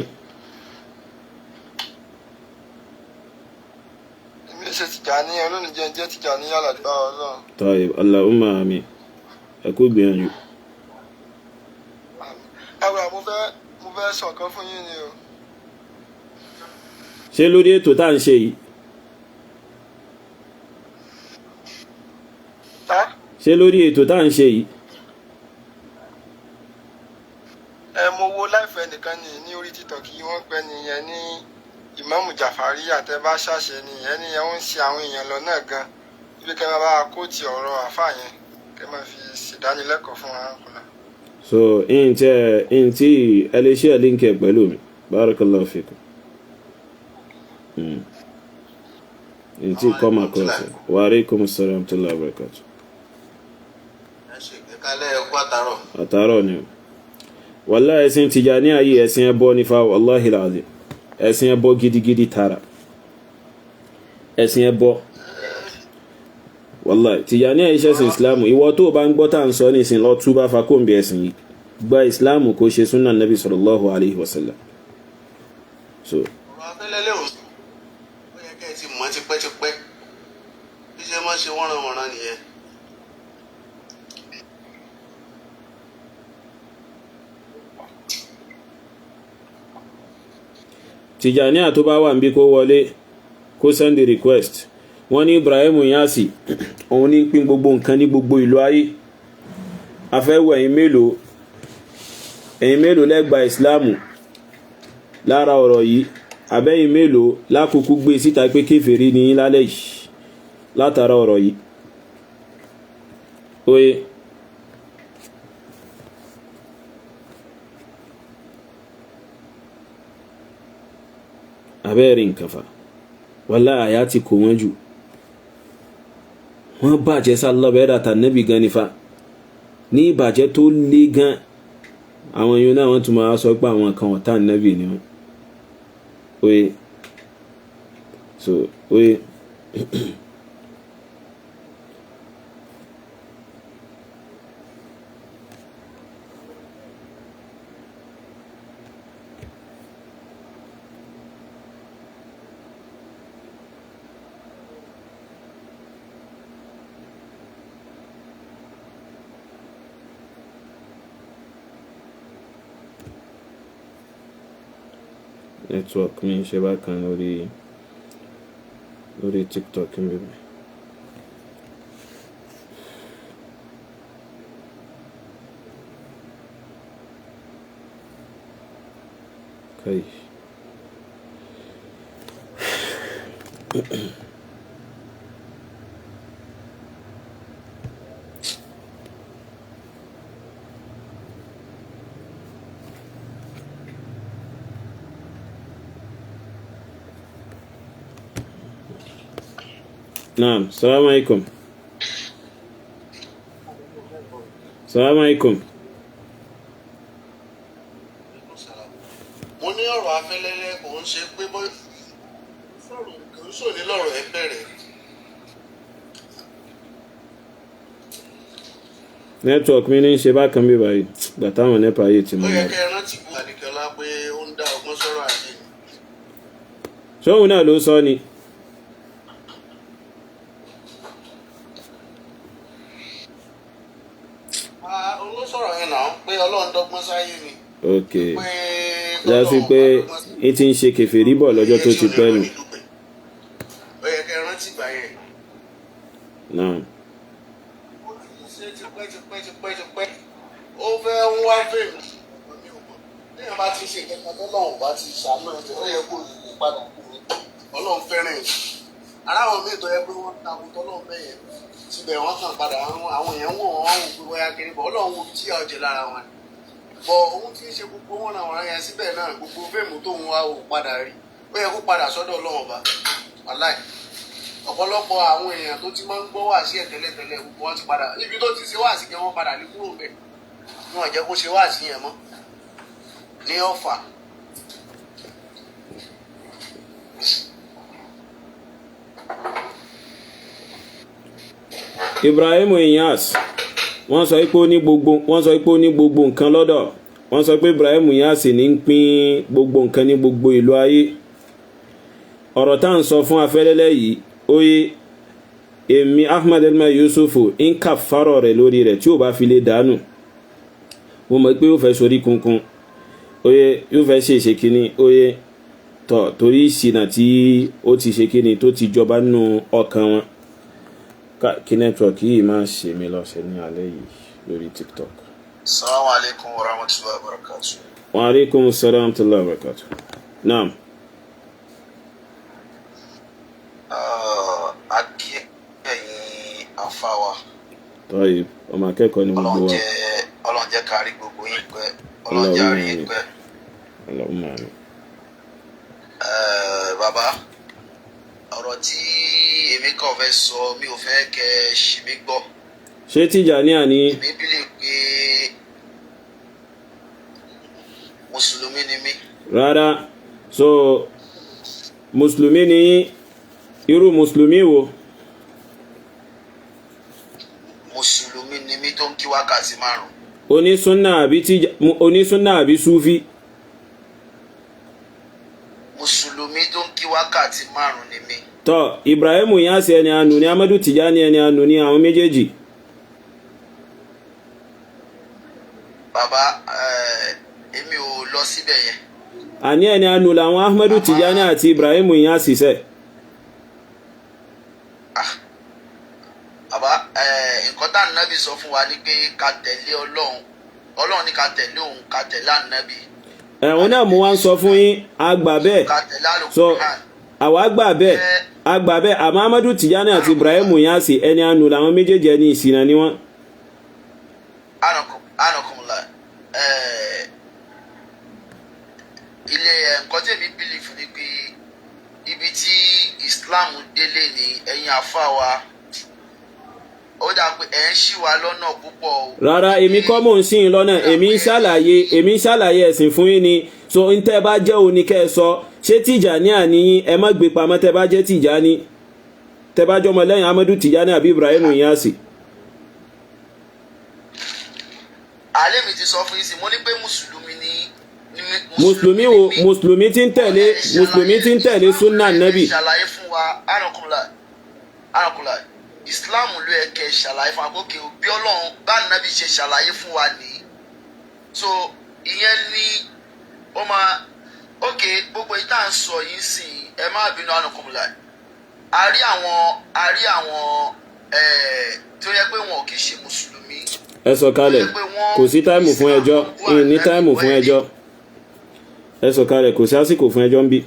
Èmi ṣe Tìjàní, Ọlọ́run jẹ́ jẹ́ Tìjàní yàrá gbá Ọlọ́run. Tayyib, Allahumma amin, ẹ kú gbìyànjú. Ẹwà mo fẹ́ sọ nǹkan fún yín ni o. Ṣé lórí ètò tá à ń ṣe yìí? Ṣé lórí ètò tá à ń ṣe yìí? Ẹ mo wo láìfẹ́ nìkan ni ní orí TikTok yìí, wọ́n pẹ́ nìyẹn ní Ìmáàmù Jàfàrí àtẹ̀bá ṣàṣẹ nìyẹn ní ẹ̀ ń ṣe àwọn èèyàn lọ́nà gan. Ibi kẹ́ máa bá a kóòtì ọ̀rọ̀ àfáà yẹn kẹ́ máa fi ṣèdánilẹ́kọ̀ọ́ fún wa kùnà. So n tí ẹ lè ṣe líǹkì ẹ pẹ̀lú mi, barakallahu fikum. N tí come across. Wa alaikum assalam wa rahmatullahi wa barakatuh. Àtàárọ̀ ni o. Wàláhì ẹ̀sìn Tìjàníyà yìí ẹ̀sìn ẹbọ nífa, wàláhì alazim, ẹ̀sìn ẹbọ gidigidi tààrà, ẹ̀sìn ẹbọ wàláhì. Tìjàníyà yìí ṣẹ̀sìn ìsìlámù. Ìwọ tó o bá ń gbọ́ tá à ń sọ nísìn, lọ túbá fa kóńbi ẹ̀sìn yìí, gba ìsìlámù kó ṣe súnà nàbì sallallahu alayhi wa sallam. So ọ̀rọ̀ abẹ́lẹ́lẹ́ ò ó yẹ kẹ́ ẹ ti mọ̀ tipẹ́tipẹ́ bí ṣe máa ṣe wọ́nranwọ̀nran nìyẹn. Tìjàníyà tó bá wà níbí kó wọlé kó send the request. Wọ́n ní Ibrahim Inyasi òun ní pín gbogbo nǹkan ní gbogbo ìlú ayé. Afẹ́wọ̀ ẹ̀yin mélòó, ẹ̀yin mélòó lẹ́gbàá ìsìláàmù lára ọ̀rọ̀ yìí, àbẹ́yìn mélòó lákòókò gbé síta pé kèfèrí ní yín lálẹ́ yìí látara ọ̀rọ̀ yìí. Oye abẹ́rẹ́ nǹkan fa, wàláhì àyà ti kò wọ́n jù, wọ́n bàjẹ́ sálọ́bẹ̀ ẹ̀dàtà nẹ́bì gan nífa ní ìbàjẹ́ tó le gan. Àwọn yóò náà wọ́n tún máa sọ pé àwọn kan ọ̀tá nẹ́bì ni wọ́n. Oye so oye network mi ṣe bákan lórí TikTok mi. Kai. Naam, salamu alaikum. Salamu alaikum. Mo ní ọ̀rọ̀ afẹ́lẹ́lẹ́ kò ń ṣe pé bọ́ sọ̀rọ̀ kò ń sòní lọ́rọ̀ ẹ bẹ̀rẹ̀. Network mi ní í ṣe bákan bí báyìí, gbà táwọn NEPA yìí ti Ó mú yẹ mi. kẹ́ ẹ rántí gbogbo àdìgẹ́lá pé ó ń dá ọgbọ́n sọ̀rọ̀ ayé ni. Sóhun náà ló sọ ni. Ah, òun ló sọ̀rọ̀ yẹn náà pé Ọlọ́run dọ́gbọ́n sáyé ni. Ok, Pé já sí pé n ti ń ṣe kèfèrí bọ̀ lọ́jọ́ tó ti pẹ́ nù. Ó yẹ kẹ́ ẹ rántí ìgbà yẹn. Náà. Ó ti ṣe tipẹ́ tipẹ́ tipẹ́ tipẹ́. Ó fẹ́ ń wá fèmí. Mi ò mọ̀. Téèyàn bá ti ṣe ìkẹta tọ́lọ́run bá ti ṣàánú ẹ̀, ó yẹ kó lè padà kú mi. Ọlọ́run fẹ́ràn ẹ̀. Aráwọ̀ míì tó yẹ pé wọ́n takò tọ́lọ́run bẹ́ẹ̀ yẹn. Síbẹ̀ wọ́n kàn padà, àwọn èèyàn wò wọ́n wò pé bóyá kiri bọ̀. Ọlọ́run wo tí ọ̀jẹ̀ lára wọn ni. Bọ̀ òun ti ń ṣe gbogbo wọn àwọn yẹn síbẹ̀ náà, gbogbo fíìmù tó ń wá ò padà rí. Ó yẹ kó padà sọ́dọ̀ Ọlọ́run ọba. Wàláì. Ọ̀pọ̀lọpọ̀ àwọn èèyàn tó ti máa ń gbọ́ wàásí ẹ̀ tẹ́lẹ̀tẹ́lẹ̀, gbogbo wọn ti padà ibi tó ti ṣe wàásí kí wọ́n padà ní kúrò bẹ̀. Wọn jẹ́ kó ṣe wàásí yẹn mọ́ ní Ọ̀fà. Ibrahim Inyas, wọ́n sọ pé ó ní gbogbo, wọ́n sọ pé ó ní gbogbo nǹkan lọ́dọ̀. Wọ́n sọ pé Ibrahim Inyas ní ń pín gbogbo nǹkan ní gbogbo ìlú ayé. Ọ̀rọ̀ tá à ń sọ fún afẹ́lẹ́lẹ́ yìí, ó yé èmi Ahmed Elma Yusufu ń kà fárọ̀ rẹ̀ lórí rẹ̀ tí ò bá fi lè dànù. Mo mọ̀ pé yóò fẹ́ sorí kunkun, ó yé, yóò fẹ́ ṣe ìṣe kínní, ó yé tọ̀, torí ìṣìnà tí ó ti ṣe kínní tó ti jọba nínú ọkàn wọn. Kí network yìí máa ṣe mí lọ́sẹ̀ ní alẹ́ yìí lórí TikTok. Salamu alaikum wa rahmatulahi wa barakatu. Wa alaikum salam wa rahmatullahi wa barakatuh. Naam. A kí ẹ̀yin àfa wa. Tọ́yì, ọmọ akẹ́kọ̀ọ́ ni gbogbo Ọlọ́run wa. jẹ́, Ọlọ́run jẹ́ ká rí gbogbo yín pẹ́. Ọlọ́run jẹ́ á rí yín pẹ́. Allahumma amin. Bàbá, ọ̀rọ̀ tí èmi kàn fẹ́ sọ, mi ò fẹ́ kẹ́ ẹ ṣì mí gbọ́. Ṣé Tìjàníyà ni? Èmi bílẹ̀ pé mùsùlùmí ni mí. Rárá. So mùsùlùmí ni yín. Irú mùsùlùmí wo? Mùsùlùmí ni mí tó ń kí wákàtí 5. Onísúnà àbí onísúnà àbí súfí? Mùsùlùmí tó ń kí wákàtí 5 ni mí. Tọ́, Ibrahim Inyas ẹni ànú ni, Amadu Tijani ẹni ànú ni, àwọn méjèèjì. Bàbá, èmi ò lọ síbẹ̀ yẹn. Àní ẹni ànú làwọn Ahmadu Tijani àti Ibrahim Inyas sẹ́. Bàbá, nǹkan tá ànábì sọ fún wa ni pé ká tẹ̀lé Ọlọ́run. Ọlọ́run ní ká tẹ̀lé òun, ká tẹ̀lé ànábì. Ẹ̀hún náà mo wá ń sọ fún yín, a gbà bẹ́ẹ̀. Ká tẹ̀lé So Àlùkùránì. àwa gbà bẹ́ẹ̀, a gbà bẹ́ẹ̀, àmọ́ Amadu Tijani àti Ibrahim Inyas ẹni ànú làwọn méjèèjì, ẹni ìṣìnà ni wọ́n. Anakumla, ilé nǹkan tí èmi believe ni pé ibi tí Islam délé ni ẹ̀yin àfa wa, ó dà pé ẹ̀ ń ṣì wá lọ́nà púpọ̀ o. Rárá, èmi kọ́ mò ń sìn yín lọ́nà, èmi ń ṣàlàyé ẹ̀sìn fún yín ni. So n tẹ́ bá jẹ́ òní kẹ́ ẹ sọ, ṣé Tìjàní àní yín? Ẹ má gbé pamọ́. Tẹ́ bá jẹ́ Tìjàní, tẹ́ bá jọmọ lẹ́yìn Amadu Tìjàní àbí Ibrahim Inyas. Àlẹ́ mi ti sọ fún yín sí, mo ní pé mùsùlùmí ni Mùsùlùmí wo? Mùsùlùmí tí ń tẹ̀lé sunna nabi. Ṣàlàyé fún wa, anakunla, anakunla, Islam ló yẹ kẹ́ ṣàlàyé fún wa kókè bí Ọlọ́run bá nàbì ṣe ṣàlàyé fún wa nìyí. So ìyẹn ni ó máa ókè gbogbo yìí tá à ń sọ yìí sìn. Ẹ má bínú, anakunla, a rí àwọn tó yẹ pé wọn kì í ṣe mùsùlùmí. Ẹ sọ kalẹ̀, kò sí time fún ẹjọ́, ìyìn ní time fún ẹjọ́. Ẹ sọ kalẹ̀, kò sí àsìkò fún ẹjọ́ ń bí.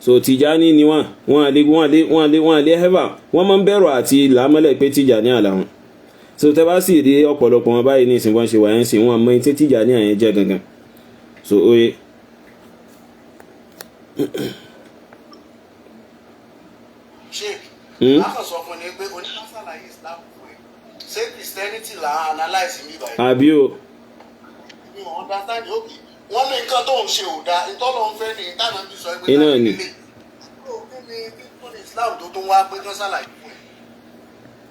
So Tìjàní ni wọ́n, wọ́n lè ever, wọ́n máa ń bẹ̀rù àti làámọ́lẹ̀ pé Tìjàní àlàwọn. So tẹ́ bá sì rí ọ̀pọ̀lọpọ̀ wọn báyìí ní ìsìn, wọn ṣe wà ń sìn, wọn mọ ẹni tí Tìjàní àyẹn jẹ́ gangan. So oye. Sheik, lákàn sọ fún ni pé oníkásàlàyé Islam fún ẹ, ṣé Christianity là ń analyse mi báyìí? Àbí o. Mi ò understand. Okay, wọ́n ní nǹkan tó ń ṣe ò dáa, ìtọ́lọ́ ń fẹ́ ní ìtànà bí sọ pé Iná ni. Kí ni kí ni Islam tó tún wá pé kán ṣàlàyé fún ẹ?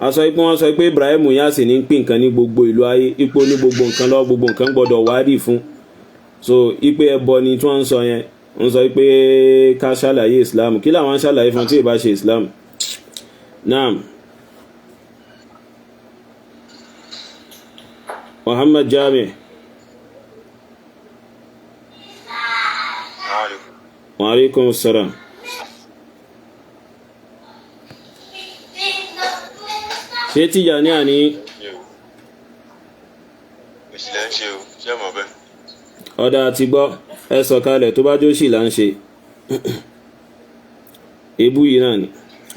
A sọ pé wọ́n sọ pé Ibrahim Inyas ní pín nǹkan ní gbogbo ìlú ayé, ipò ní gbogbo nǹkan lọ, gbogbo nǹkan gbọ́dọ̀ wádìí fún. So ipe ẹbọ ni tí wọ́n ń sọ yẹn, ń sọ pé ká ṣàlàyé Islam. Kí làwọn ń ṣàlàyé fún tí ì bá ṣe Islam? Naam. Muhammad Jami. Wa alaikum salam. Ṣé Tìjàní àní? Ọ̀dà àti gbọ́, ẹ sọ̀kalẹ̀ tó bá jóṣì là ń ṣe. Ebú yìí náà ni.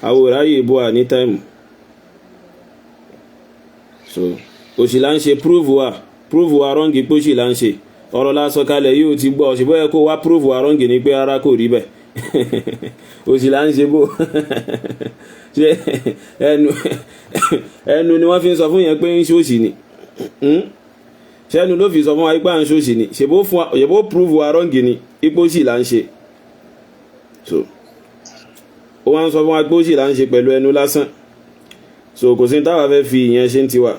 Àwòrán yìí ebú à ní táìmù. So, òṣì là ń ṣe, prove wa, prove wa rọ́ǹgì pé òṣì là ń ṣe. Ọ̀rọ̀ la sọ̀kalẹ̀ yìí ò ti gbọ́, ṣùgbọ́n ẹ kó wá prove wa rọ́ǹgì ni pé ara kò rí bẹ́ẹ̀. Òṣì là ń ṣe bó. Ṣé ẹnu ni wọ́n fi ń sọ fún yẹn pé ń ṣòṣì ni? Ṣẹ́nu ló fi sọ fún wa pé à ń ṣòṣì ni? Ṣèbó prove wa rọ́ǹgì ni ipò òṣì là ń ṣe. So, ó wá ń sọ fún wa pé òṣì là ń ṣe pẹ̀lú ẹnu lásán. So kò sí ní táwa fẹ́ fi ìyẹn ṣe ń tiwa.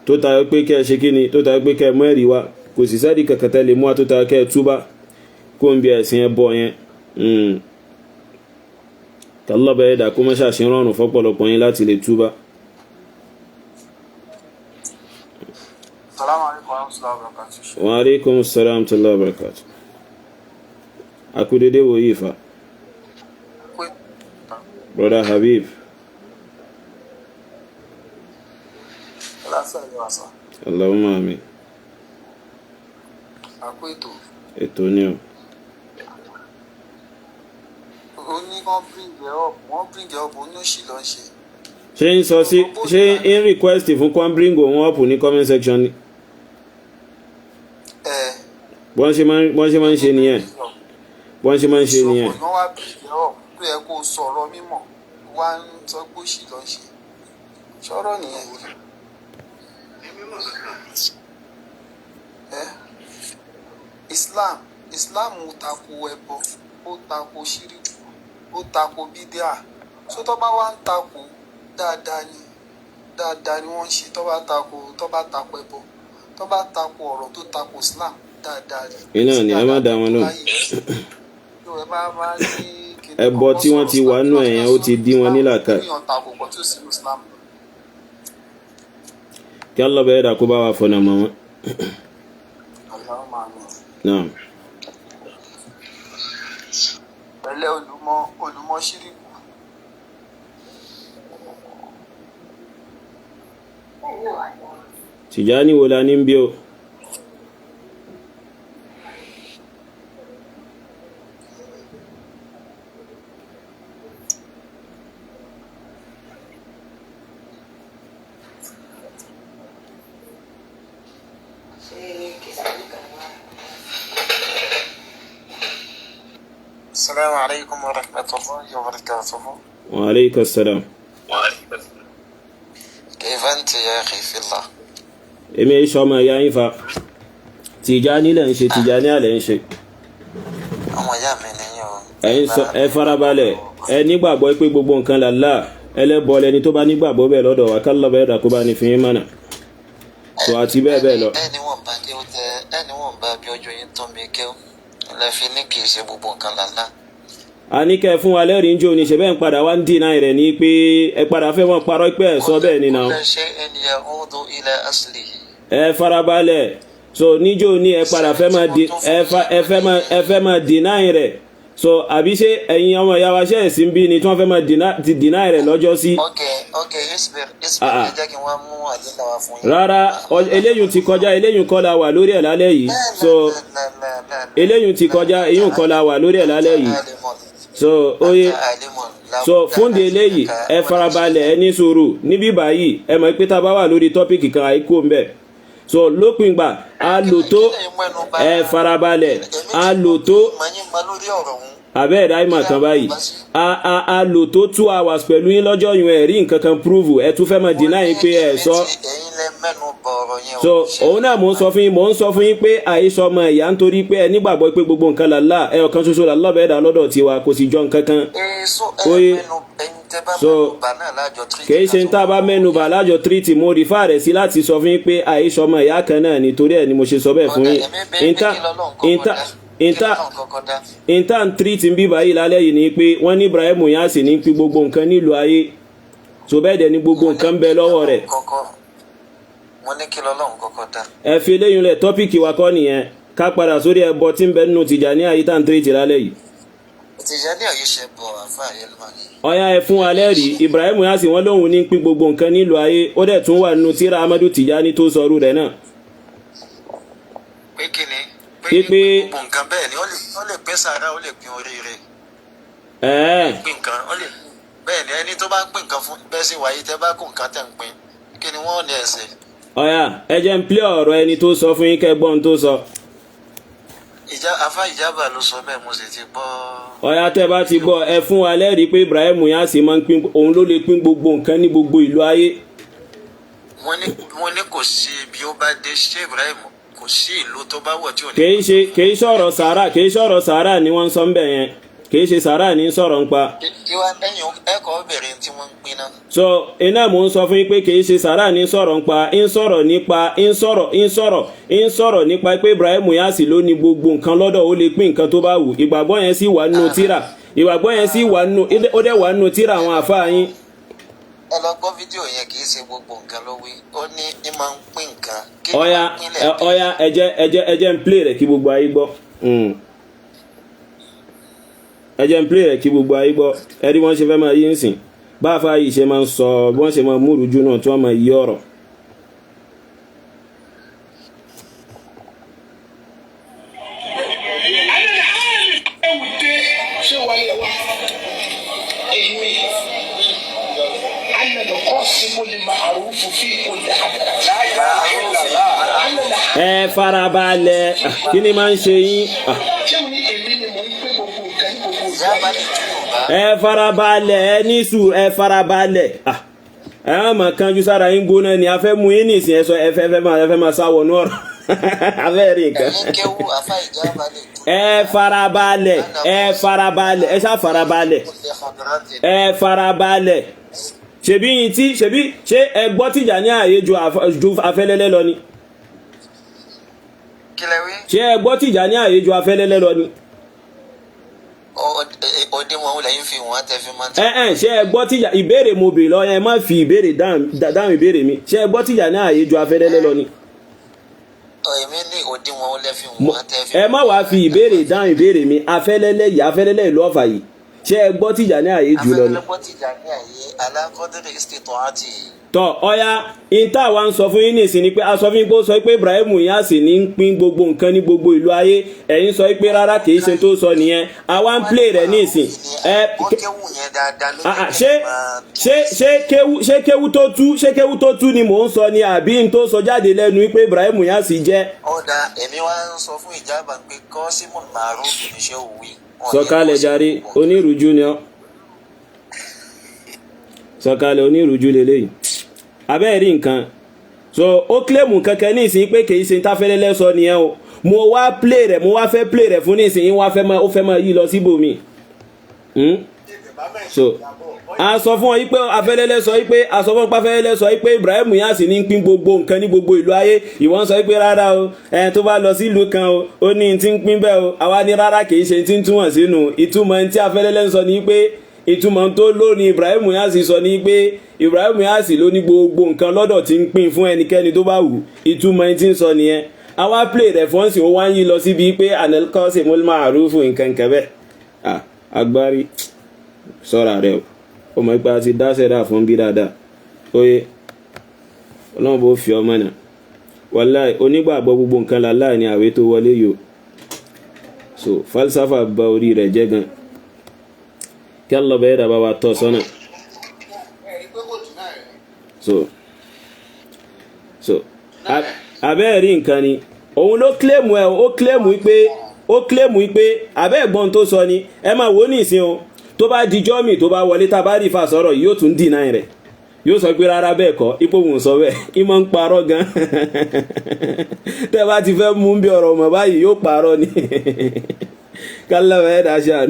Tó tayọ pé kẹ́ ẹ ṣe kí ni, tó tayọ pé kẹ́ ẹ mú ẹ̀rí wa, kò sì sẹ́ẹ̀dì kankan tẹ́ lè mú wa tó tayọ kẹ́ ẹ túbá kó ń bí ẹ̀sìn ẹ bọ̀ yẹn. Kàlọ́bẹ̀ ẹ̀dà kó má ṣàṣe rọrùn fọ́pọ̀lọpọ̀ yín láti lè túbá. Salamu alaikum warahmatullahi wabarakatuh. Wa alaikum salam wa barakatuh. Akudede wo yìí fa. Brother Habib. Allahumma amin. Àkó ètò. Ètò ni o. Ó ní kán bring it up, wọ́n bring it up, ó ní òṣì ló ń ṣe. Ṣé ń sọ sí, ṣé ń request fún kán bring òun up ní comment section ni? Bọ́n ṣe máa ń ṣe nìyẹn. Bọ́n ṣe máa ń ṣe nìyẹn. Wọ́n wá bring it up tó yẹ kó sọ̀rọ̀ mímọ̀, wá ń sọ pé òṣì ló ń ṣe. Ṣọ́rọ̀ nìyẹn. Islam tako ẹbọ, ó tako ṣíríkù, ó tako bídíà. So tó bá wá ń tako dáadáa ni, dáadáa ni wọ́n ń ṣe. Tó bá tako, tó bá tako ẹbọ, tó bá tako ọ̀rọ̀ tó tako Islam, dáadáa ni. Iná ni ẹ má dá wọn lóhùn. Ẹbọ tí wọ́n ti wà nù ẹ̀yẹn ó ti dí wọn nílàkà. Kí Allah bẹ̀rẹ̀ dà kó bá wa fọ̀nà mọ́ wọn. Naam. Pẹ̀lẹ́ olùmọ̀ ṣíríkù. Tìjání wo la ní bí o? Assalamu alaikum wa rahmatullahi wa barakatuh. Wa alaikum assalam. كيف أنت يا أخي في الله؟ Èmi ẹ̀ sọmọ ìyá yín fa. Tìjání lẹ̀ ń ṣe, Tìjání àlẹ̀ ń ṣe. Ọmọ ìyá mi nìyẹn o. Ẹ̀yin sọ, ẹ farabalẹ̀, ẹ nígbàgbọ́ pé gbogbo nǹkan làlá, ẹlẹ́bọ lẹni tó bá nígbàgbọ́ bẹ́ẹ̀ lọ́dọ̀ wa, kálọ̀ bẹ́ẹ̀ dà kó bá ní fi yín mọ̀nà. Sọ àti bẹ́ẹ̀ bẹ́ẹ̀ lọ. Ẹni wọ̀n bá kí ó tẹ, ẹni wọ̀n bá bí ọjọ́ yín tán mi kí ó lẹ fi ní kì í ṣe gbogbo nǹkan làlá. A ní kẹ́ ẹ fún wa lẹ́rìí ń jó ni, ṣe bẹ́ẹ̀ ń padà wá ń dínà rẹ̀ ní pé ẹ padà fẹ́ wọn parọ́ pé ẹ sọ bẹ́ẹ̀ ni náà. Ẹ farabalẹ̀, so níjó ni ẹ padà fẹ́ máa di ẹ fẹ́ máa dínà rẹ̀. So àbí ṣé ẹ̀yin ọmọ ìyá wa ṣe ẹ̀sìn bí ni tí wọ́n fẹ́ máa dínà rẹ̀ lọ́jọ́ sí. Ok ok, isbir isbir, ẹ jẹ́ kí wọ́n mú àdínà wá fún yín. Rárá, eléyìí ti kọjá, eléyìí kọ́ la wà lórí ẹ̀ lálẹ́ yìí. So eléyìí ti kọjá, eyín kọ́ la wà lórí ẹ̀ lálẹ́ yìí. So oye, so fún di eléyìí ẹ farabalẹ̀, ẹ ní sùúrù níbí báyìí. Ẹ mọ̀ pé tá a bá wà lórí tọ́pìkì kan àìkú ń bẹ̀. So lópin ìgbà a lò tó, ẹ farabalẹ̀, a lò tó abẹ́ ẹ̀dá ìmọ̀ kan báyìí, a lò tó 2 hours pẹ̀lú yín lọ́jọ́ yun, ẹ̀ rí nǹkan kan prove, ẹ tún fẹ́ mọ̀ deny yín pé ẹ sọ. So òun náà mò ń sọ fún yín, mò ń sọ fún yín pé àìsọ ọmọ ìyá nítorí pé ẹ nígbàgbọ́ pé gbogbo nǹkan làlá, ẹ ọ̀kan ṣoṣo làlá bẹ́ẹ̀ dá lọ́dọ̀ tiwa, kò sì jọ nǹkan kan. Oye. tẹ́ bá So, mẹ́nu bà náà lájọ tírìtì. Kìí ṣe ń tá a bá mẹ́nubà lájọ tírìtì. Mo rí fáàrẹ̀ sí láti sọ fún yín pé àìsọ ọmọ ìyá kan náà nítorí ẹ̀ ni mo ṣe sọ bẹ́ẹ̀ fún Ọ̀dà yín. èmi bẹ́ẹ̀ pé Ìta kí lọ́lọ́run kọ́kọ́ ìta dá, kí ìta lọ́lọ́run kọ́kọ́ dá. Ìta ń tírìtì ń bíbá yìí lálẹ́ yìí ni pé wọ́n ní Ibrahim Inyas ní pín gbogbo nǹkan nílùú ayé, so bẹ́ẹ̀ dẹ̀ ni gbogbo Mo ní nǹkan ń bẹ kí lọ́wọ́ lọ́lọ́run rẹ̀. kọ́kọ́, mo ní kí lọ́lọ́run kọ́kọ́ dá. Ẹ fi eléyìí lẹ̀, topic wa kọ́ nìyẹn. Ká padà sórí ẹbọ tí ń bẹ nínú Tìjàníyà yìí tá ń tírìtì lálẹ́ yìí. Tìjàníyà yìí ṣe bọ̀ àfa Yelmani. Ọ̀yá, ẹ fún wa lẹ́rìí. Ibrahim Inyas, wọ́n lóun ní pín gbogbo nǹkan nílùú ayé. Ó dẹ̀ tún wà nínú tíra Amadu Tìjàní tó sọrú rẹ̀ náà. Pé kí ni? Pé Pípé gbogbo nǹkan bẹ́ẹ̀ ni, ó lè pín sàrà, ó lè pín oríire. Pín nǹkan, ó lè bẹ́ẹ̀ ni. Ẹni tó bá ń pín nǹkan fún bẹ́ẹ̀ sì wáyé, tẹ́ bá kó nǹkan tẹ̀ ń pín, kí ni wọ́n ní ẹsẹ̀? Ọ̀yá, ẹ jẹ́ ń plé ọ̀rọ̀ ẹni tó sọ fún yín kẹ́ gbọ́n tó sọ. Ìjà afa ìjábà ló sọ bẹ́ẹ̀, mo sì ti gbọ́. Ọ̀yá, tẹ́ bá ti gbọ́, ẹ fún wa lẹ́rìí pé Ibrahim Inyas máa ń pín, òun ló lè pín gbogbo nǹkan ní gbogbo ìlú ayé. Wọ́n ní kò sí ibi ó bá dé, ṣé Ibrahim kò sí ìlú tó bá wọ̀ tí ò ní. Kìí ṣe, kìí sọ̀rọ̀ sàárà, kìí sọ̀rọ̀ sàárà ni wọ́n ń sọ ń bẹ̀ yẹn. Kìí ṣe sàárà ní sọ̀rọ̀ ń pa. Kí wá lẹ́yìn ẹ̀kọ́ bẹ̀rẹ̀ tí wọ́n ń pín náà. So iná mò ń sọ fún yín pé kìí ṣe sàárà ní sọ̀rọ̀ ń pa. Ń sọ̀rọ̀ nípa, ń sọ̀rọ̀ nípa pé Ibrahim Inyas ló ní gbogbo nǹkan lọ́dọ̀, ó lè pín nǹkan tó bá wù. Ìgbàgbọ́ yẹn sì wà nínú tíra, ìgbàgbọ́ yẹn sì wà nínú, ó dẹ̀ wà nínú tíra àwọn àfáà yín. Ẹ lọ gbọ́ fídíò yẹn, kì í ṣe gbogbo nǹkan ló wí. Ó ní ní máa ń pín nǹkan. Kí ni Ọ̀ya. máa ń pín lẹ́ẹ̀kan? Ọ̀ya, ẹ jẹ́ ń play rẹ̀ kí gbogbo ayé gbọ́. Ẹ jẹ́ ń play rẹ̀ kí gbogbo ayé gbọ́. Ẹ rí wọ́n ṣe fẹ́ máa yí ń sìn bá a fa yìí ṣe máa ń sọ, bí wọ́n ṣe máa múrùjú náà tí wọ́n máa yí ọ̀rọ̀. Adé ewu dé ṣé wàá wa èmi anana kọ́sìmù ni màrúfù fi kulli anana. Ẹ farabalẹ̀. Ah, kí ni máa ń ṣe yín? Ah, Ṣé o ní èmi ni mò ń pín gbogbo nǹkan ní gbogbo ìlú Ìjábà ayé? lè tú Yorùbá. Ẹ farabalẹ̀, ẹ ní sùúrù, ẹ farabalẹ̀. Ah, ẹ má máa kánjú, sára yín gbóná ni. A fẹ́ mú yín nìsín. Ẹ sọ ẹ fẹ́ máa sá wọnú ọ̀rọ̀ abẹ́ rí nǹkan. Ẹ̀yin kéwú, afa ìjábà lè tú. Ẹ farabalẹ̀, ẹ farabalẹ̀, ẹ ṣá farabalẹ̀. Ẹ farabalẹ̀. Ṣebí yín tí ṣebí ṣé ẹ gbọ́ Tìjàní àyè ju afẹ́lẹ́lẹ́ lọ ni? Kí lẹ wí? Ṣé ẹ gbọ́ Tìjàní àyè ju afẹ́lẹ́lẹ́ lọ ni? Òdiwọ̀n lẹ́yìn fi wọ́n tẹ́ fi máa ń Ẹ ẹ ṣé ẹ gbọ́ Tìjà, ìbéèrè mo bèèrè lọ, ẹ má fi ìbéèrè dáhùn ìbéèrè mi. Ṣé ẹ gbọ́ Tìjàní àyè ju afẹ́lẹ́lẹ́ lọ ni? Èmi ní òdiwọ̀n lẹ́ fi wọ́n tẹ́ fi. Ẹ má wàá fi ìbéèrè dáhùn ìbéèrè mi. Afẹ́lẹ́lẹ́ yìí, afẹ́lẹ́lẹ́ ìlú Ọ̀fà yìí, ṣé ẹ gbọ́ Tìjàní àyè jù lọ ni? Afẹ́lẹ́lẹ́ gbọ́ Tìjàní àyè alákọ́dẹ́rẹ́ ìsìtò àti. Tọ ọya, ìta wa ń sọ fún yín nìsín ni pé a sọ fún yín pé ó sọ pé Ibrahim Inyas ní ń pín gbogbo nǹkan ní gbogbo ìlú ayé. Ẹ̀yin sọ pé rárá, kì í ṣe tó sọ nìyẹn. Àwa ń play rẹ̀ nísìn. Ẹ Ó kéwù yẹn dáadáa ló Ah, ah, ṣé kéwú tó tú, ṣé kéwú tó tú ni mò ń sọ ni, àbí n tó sọ jáde lẹ́nu pé Ibrahim Inyas jẹ́? Ọ̀dà, èmi wá ń sọ fún ìjábà pé kọ́símù màrúfù ní ṣé òwì. Sọ̀kalẹ̀ jàre, onírújú ni ọ́. Sọ̀kalẹ̀, onírújú lélẹ́yìí. Abẹ́ẹ̀ rí nǹkan so ó claim kankan ní ìsìn pé kì í ṣe táfẹ́lẹ́lẹ́ sọ nìyẹn o. Mo wá play rẹ̀, mo wá fẹ́ play rẹ̀ fún nísìnyí, wá fẹ́ máa, ó fẹ́ máa yí lọ síbòmí. So a sọ fún ọ yí pé afẹ́lẹ́lẹ́ sọ yí pé, a sọ fún ọ pé afẹ́lẹ́lẹ́ sọ yí pé Ibrahim Inyas ní pín gbogbo nǹkan ní gbogbo ìlú ayé. Ìwọ ń sọ yí pé rárá o, ẹ tó bá lọ sí ìlú kan o, ó ní tí ń pín bẹ́ẹ̀ o. Àwa ní rárá, kì í ṣe tí ń túmọ̀ sínú. Ìtumọ̀ tí afẹ́lẹ́lẹ́ ń sọ ní pé, ìtumọ̀ tó lónìí Ibrahim Inyas sọ ní pé Ibrahim Inyas ló ní gbogbo nǹkan lọ́dọ̀ tí ń pín fún ẹnikẹ́ni tó bá wù. Ìtumọ̀ tí ń sọ nìyẹn. Àwa play rẹ̀ fọ́nsì, ó wá ń yí lọ síbi pé anelkọ́sì mọ́lẹ́mọ́ nǹkan kan bẹ́ẹ̀. Ah, agbárí, sọ́ra rẹ o. Ó mọ̀ pé a ti dá sẹ́dá fún bí dáadáa. Oye, Ọlọ́run bó fi ọmọ náà. Wàláì, onígbàgbọ́ gbogbo nǹkan láláì ní àwé tó wọlé yìí o. So falsafa ba orí rẹ̀ jẹ́ gan. Kí Allah bẹ́ẹ̀ dàbá wa tọ́ sọ́nà. So abẹ́ẹ̀ rí nǹkan ni, òun ló claim ẹ̀. Ó claim pé abẹ́ ẹ̀gbọ́n tó sọ ni. Ẹ máa wò ó nísìn o, tó bá dijọ́ mi tó bá wọlé, tá a bá rí ìfà sọ̀rọ̀ yìí, yóò tún deny rẹ̀, yóò sọ pé rárá, bẹ́ẹ̀ kọ́, ipò òun sọ bẹ́ẹ̀. Ìmọ̀ ń parọ́ gan. Tẹ́ bá ti fẹ́ mú bí ọ̀rọ̀ mọ̀ báyìí, yóò parọ́ ni. Kálọ̀ ẹ̀ dá ṣáà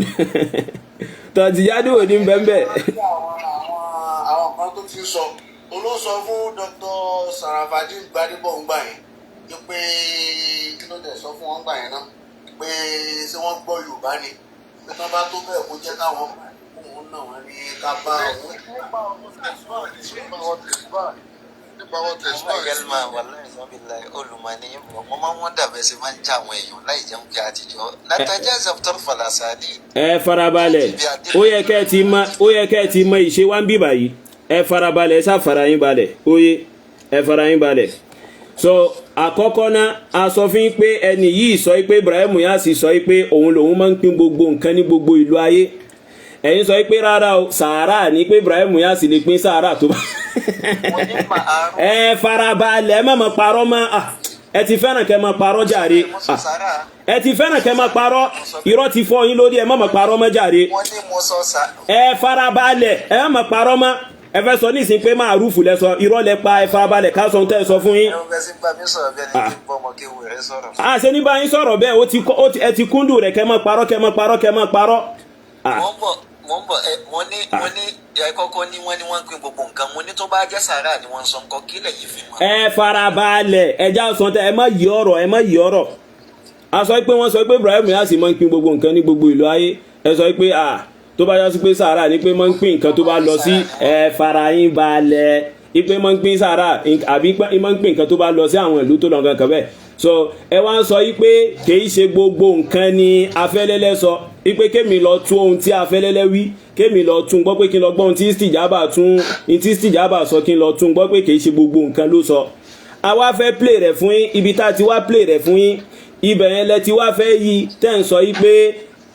tọ́tìyádùn òní bẹ́ẹ̀ bẹ́ẹ̀. Àwọn ti ń sọ olóòsọ fún Dr. Sarafadin Gbadebo ńgbà yẹn pé kí ló dẹ̀ sọ fún wọn gbà yẹn náà, pé ṣé wọ́n gbọ́ Yorùbá ni, pé tán bá tó bẹ́ẹ̀ kó jẹ́ káwọn òun náà wọ́n ní ká bá òun. Nípa wọn tẹ̀síwá. Yẹlma wàláì sọ́bìláì olùmọ̀ọ́ni, mo máa ń wọ́n dàbẹ̀ sí máa ń já àwọn èèyàn láì jẹun kí àtijọ́ látàjà zaftar falasani. Ẹ farabalẹ̀, ó yẹ kẹ́ ẹ ti mọ ìṣe wa ń bí báyìí. Ẹ farabalẹ̀, ẹ ṣàfara yín balẹ̀. Ó yé, ẹ fara yín balẹ̀. So àkọ́kọ́ náà, a sọ fún yín pé ẹni yìí sọ pé Ibrahim Niasse sọ pé òun lòun máa ń pín gbogbo nǹkan ní gbogbo ìlú ayé. Ẹ̀yin sọ pé rárá o, sàárà ní pé Ibrahim Niasse lè pín sàárà tó bá. Ẹ farabalẹ̀, ẹ má máa parọ́ mọ́. Ẹ ti fẹ́ràn kẹ́ máa parọ́ jàre. Ẹ ti fẹ́ràn kẹ́ máa parọ́, irọ́ ti fọ́ yín lórí. Ẹ má máa parọ́ mọ́ jàre. Ẹ farabalẹ̀, ẹ má máa parọ́ mọ́. Ẹ fẹ́ sọ nísìnyí pé máa rúfù lẹ sọ, irọ́ lẹ pa. Ẹ farabalẹ̀ ká sọ ohun tẹ́ ẹ sọ fún yín. Àṣẹ ní bá yín sọ̀rọ̀ bẹ́ẹ̀, ẹ ti kúndùn rẹ̀ kẹ́ máa parọ́, kẹ́ máa parọ́, kẹ́ máa parọ́. Mo ń bọ̀. Ẹ mo ní ẹ kọ́kọ́ ní wọ́n ní wọ́n ń pín gbogbo nǹkan. Mo ní tó bá jẹ́ sàárà ni wọ́n ń sọ nǹkan kí lẹ́yìn fi mọ̀. Ẹ farabalẹ̀, ẹ já sọ tẹ, ẹ má yí ọ̀rọ̀, ẹ má yí ọ̀rọ̀. A sọ pé wọ́n sọ pé Ibrahim Niasse máa ń pín gbogbo nǹkan ní gbogbo ìlú ayé. Ẹ sọ pé à tó bá yá sí pé sàárà ni pé máa ń pín nǹkan tó bá lọ sí. Ẹ fara yín balẹ̀, ipe máa ń pín sàárà àbí máa ń pín nǹkan tó bá lọ sí àwọn ìlú tó lọ nǹkan kan bẹ́ẹ̀. So ẹ wá ń sọ yí pé kìí ṣe gbogbo nǹkan ni afẹ́lẹ́lẹ́ sọ, ipe kémi lọ tún ohun tí afẹ́lẹ́lẹ́ wí, kémi lọ tún gbọ́, pé kí n lọ gbọ́ ohun tí stijaba tún, tí stijaba sọ, kí n lọ tún gbọ́ pé kìí ṣe gbogbo nǹkan ló sọ. A wá fẹ́ play rẹ̀ fún yín. Ibi tá a ti wá play rẹ̀ fún yín, ibẹ̀ yẹn lẹ ti wá fẹ́ yí tẹ́ ń sọ yí pé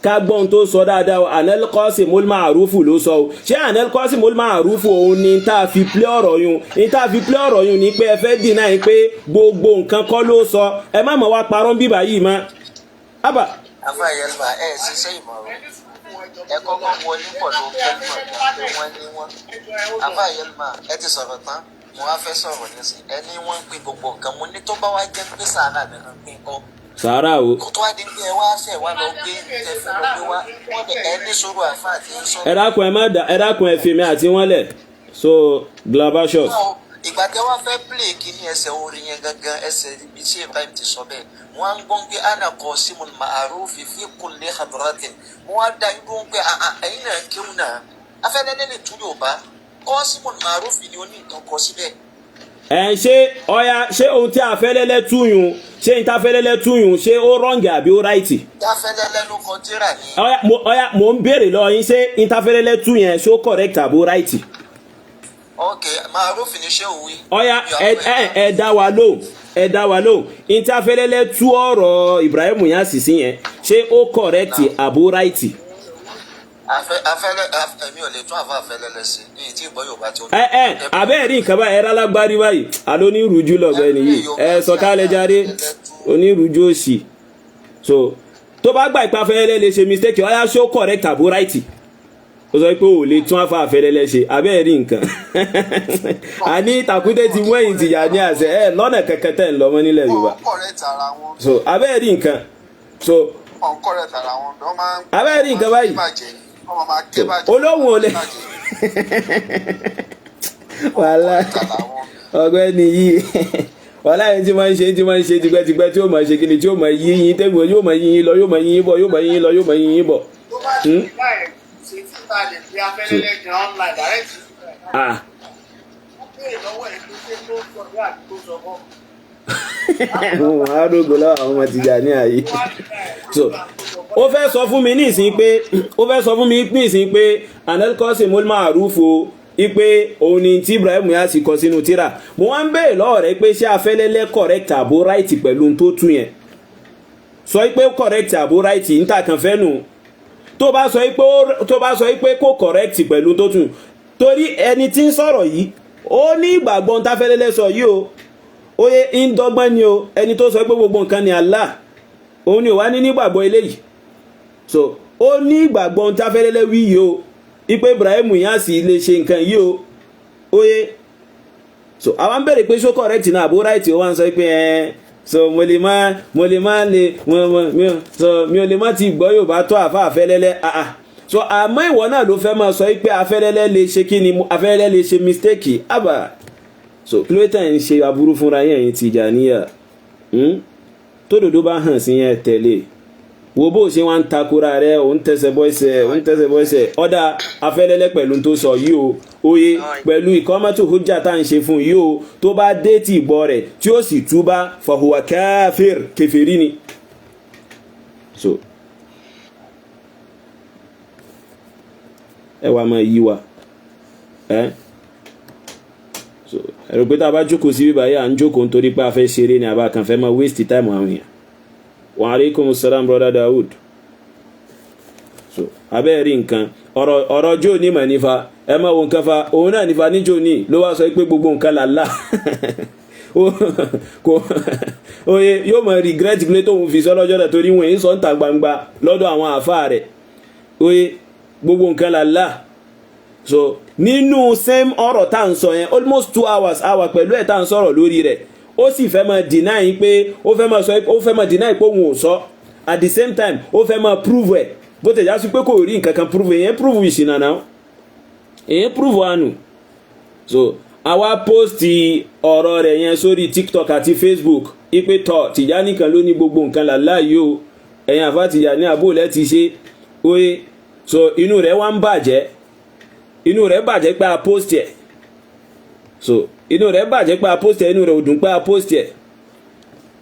ká gbọ́n tó sọ dáadáa o. Anel Qasimul Ma'rufu ló sọ o. Ṣé Anel Qasimul Ma'rufu òun ni tá a fi play ọ̀rọ̀ yun? Ní tá a fi play ọ̀rọ̀ yun ni pé ẹ fẹ́ deny pé gbogbo nǹkan kọ́ ló sọ. Ẹ má mọ̀ wá parọ́ bíbá yìí mọ́. Ábà. Afa Yelma, ẹ ṣiṣẹ́ ìmọ̀ràn, ẹ kọ́kọ́ wọlé pọ̀lú kẹ́lìmọ̀ kan pé wọ́n ní wọ́n. Afa Yelma, ẹ ti sọ̀rọ̀ tán, mo wá fẹ́ sọ̀rọ̀ nísìn. Ẹ ní wọ́n ń pín gbogbo nǹkan. Mo ní tó bá wá jẹ́ pé sàárà nínú pín kọ́. Sàárà o. Kó tó wá di pé ẹ wá ṣẹ̀ wá lọ gbé ẹ fẹ́ lọ gbé wá wọ́n ní ẹ ní sùúrù, àfa àti ń sọ̀rọ̀. Ẹ dákun, ẹ má da, ẹ dákun, ẹ fi mi àti wọn lẹ̀. So glabashos. Ìgbà tẹ wá fẹ́ play kíní ẹsẹ̀ orin yẹn gangan, ẹsẹ̀ ibi tí Ibrahim ti sọ bẹ́ẹ̀, wọ́n á ń gbọ́n pé ana qasimul ma'rufi fi kulli hadratin. Wọ́n á da ibú pé ẹ̀yin náà kéwù náà, afẹ́lẹ́lẹ́ lè tún Yorùbá. Qasimul ma'rufi ni ó ní nǹkan kọ síbẹ̀. Ẹ ṣé ọya, ṣé ohun tí afẹ́lẹ́lẹ́ túyùn, ṣé n táfẹ́lẹ́lẹ́ túyùn, ṣé ó wrong àbí ó right? Táfẹ́lẹ́lẹ́ ló kọ tíra ní. Ọya, mo ń béèrè lọ yín, ṣé n táfẹ́lẹ́lẹ́ tú yẹn, ṣó correct àbí ó right? Ok, ma'rufi ni ṣé òwe. Ọya, ẹ dá wa lóhùn, ẹ dá wa lóhùn. N táfẹ́lẹ́lẹ́ tú ọ̀rọ̀ Ibrahim Niasse sí yẹn, ṣé ó correct àbí ó right? Afẹ́lẹ́, èmi ò lè tún àfa afẹ́lẹ́lẹ́ sí ní ìtí ìgbọ́ Yorùbá tí ó. Ẹ abẹ́ rí nǹkan báyìí, ẹ rálágbárí báyìí, àló onírúurú lọ́gbẹ́ni yìí. Ẹ sọ̀kalẹ̀ jáde, onírúurú òsì. So tó bá gbà ìpa afẹ́lẹ́lẹ́ lè ṣe mistake, ọ̀yá, ṣó correct àbó right? Ó sọ pé ò lè tún àfa afẹ́lẹ́lẹ́ ṣe. Abẹ́ rí nǹkan, àní tàkúté ti mú ẹ̀yìn tìyà ní àṣẹ ẹ lọ́nà kẹ̀kẹ́ tẹ̀ ń lọ́mọ nílẹ̀ Yorùbá. Wọ́n correct ara wọn. So abẹ́ rí nǹkan, so Wọ́n correct ara wọn. Wọ́n máa ń. Abẹ́ rí nǹkan báyìí. Bàjẹ́. Wọ́n máa ké bàjẹ́. Olóhùn ò lè wàhálà. Ọ̀gbẹ́ni yìí, wàhálà yẹn tí máa ń ṣe, tí máa ń ṣe tipẹ́tipẹ́, tí ó máa ṣe kíni, tí ó máa yí yín tẹ́gbọ̀n, yóò máa yí yín lọ, yóò máa yí yín bọ̀, yóò máa yí yín lọ, yóò máa yí yín bọ̀. Tó bá ti láì ṣe tí ta lè fi afẹ́lẹ́lẹ́ gan online direct. Ah. Wọ́n béèrè lọ́wọ́ ẹ̀ pé ṣé tó sọ bí àti tó sọ bọ́. Àwọn arógo lọ́wọ́ àwọn ọmọ Tìjàní àyè. So ó fẹ́ sọ fún mi nísìnyí pé, ó fẹ́ sọ fún mi nísìnyí pé anel Qasimul Ma'ruf o, ipe òun ni tí Ibrahim Niasse kọ sínú tírà. Mo wá ń béèrè lọ́wọ́ rẹ̀ pé ṣé afẹ́lẹ́lẹ́ correct àbó right pẹ̀lú ohun tó tú yẹn? Sọ pé correct àbó right níta kan fẹ́ nù. Tó bá sọ pé kò correct pẹ̀lú tó tù, torí ẹni tí ń sọ̀rọ̀ yìí, ó ní ìgbàgbọ́ ń táfẹ́lẹ́lẹ́ sọ yìí o, ó yẹ ń dọ́gbọ́n ni o. Ẹni tó sọ pé gbogbo nǹkan ni Allah, òun ni ò wá ní nígbàgbọ́ eléyìí. So ó ní ìgbàgbọ́ ń táfẹ́lẹ́lẹ́ wí yìí o, ipe Ibrahim Niasse lè ṣe nǹkan yìí o. Ó yẹ, so àwa ń bèrè pé ṣó correct náà àbó right? Ó wá ń sọ pé ẹ so mo lè má lè mo mo mi ò so mi ò lè má ti gbọ́ Yorùbá tó àfa àfẹ́lẹ́lẹ́. Ah ah. So àmọ́ ìwọ náà ló fẹ́ máa sọ pé Afẹ́lẹ́lẹ́ lè ṣe kí ni, Afẹ́lẹ́lẹ́ lè ṣe mistake àbá. So kí ló tẹ̀ ń ṣe aburú fúnra yẹn ẹ̀yin Tìjàníyà? Tódòdó bá hàn sí yẹn tẹ̀lé, wo bó ṣe wá ń takora rẹ, ò ń tẹsẹ̀ bọ́ẹ̀sẹ̀, ò ń tẹsẹ̀ bọ́ẹ̀sẹ̀. Ọ̀dà Afẹ́lẹ́lẹ́ pẹ̀lú tó sọ yìí o, oye pẹ̀lú ìkọ́mọ́tò hujja tá à ń ṣe fún yìí o, tó bá dé tí ìgbọ́ rẹ̀ tí ó sì túbá, fahuwa káfíìr, kèfèrí ni. So ẹ wàá máa yí wa ẹ. So ẹ̀rọ pé tá a bá jókòó sí bíbáyìí, à ń jókòó nítorí pé a fẹ́ ṣeré ni, àbá kan fẹ́ máa waste time àwọn èèyàn. Wa alaikum salam, brother Dawood. So abẹ́ rí nǹkan ọ̀rọ̀ jó ní mà nífa, ẹ má wo nǹkan fa òun náà nífa níjó ní ló wá sọ pé gbogbo nǹkan làlá kò oye, yóò mọ regret pé tóun fi sọ lọ́jọ́ náà, torí wọn èyí sọ ń ta gbangba lọ́dọ̀ àwọn àáfàá rẹ̀. Oye, gbogbo nǹkan làlá. So nínú same ọ̀rọ̀ tá à ń sọ yẹn, almost 2 hours hour pẹ̀lú ẹ̀ tá à ń sọ̀rọ̀ lórí rẹ̀, ó sì fẹ́ máa deny pé ó fẹ́ máa sọ, ó fẹ́ máa deny pé òun ò sọ. At the same time, ó fẹ́ máa prove ẹ̀, bó tẹ̀ já sí pé kò rí nǹkan kan prove. Èyàn prove ìṣìnà náà, èyàn prove àánú. So àwa post ọ̀rọ̀ rẹ̀ yẹn sórí TikTok àti Facebook ipe tọ̀ Tìjàní kan ló ní gbogbo nǹkan làlá yìí o, ẹ̀yin àfa Tìjàní àbò lẹ́ ti ṣe oye. So inú rẹ̀ wá ń bàjẹ́, inú rẹ̀ bàjẹ́ pé a post ẹ̀. So inú rẹ̀ bàjẹ́ pé a post ẹ̀, inú rẹ̀ ò dùn pé a post ẹ̀.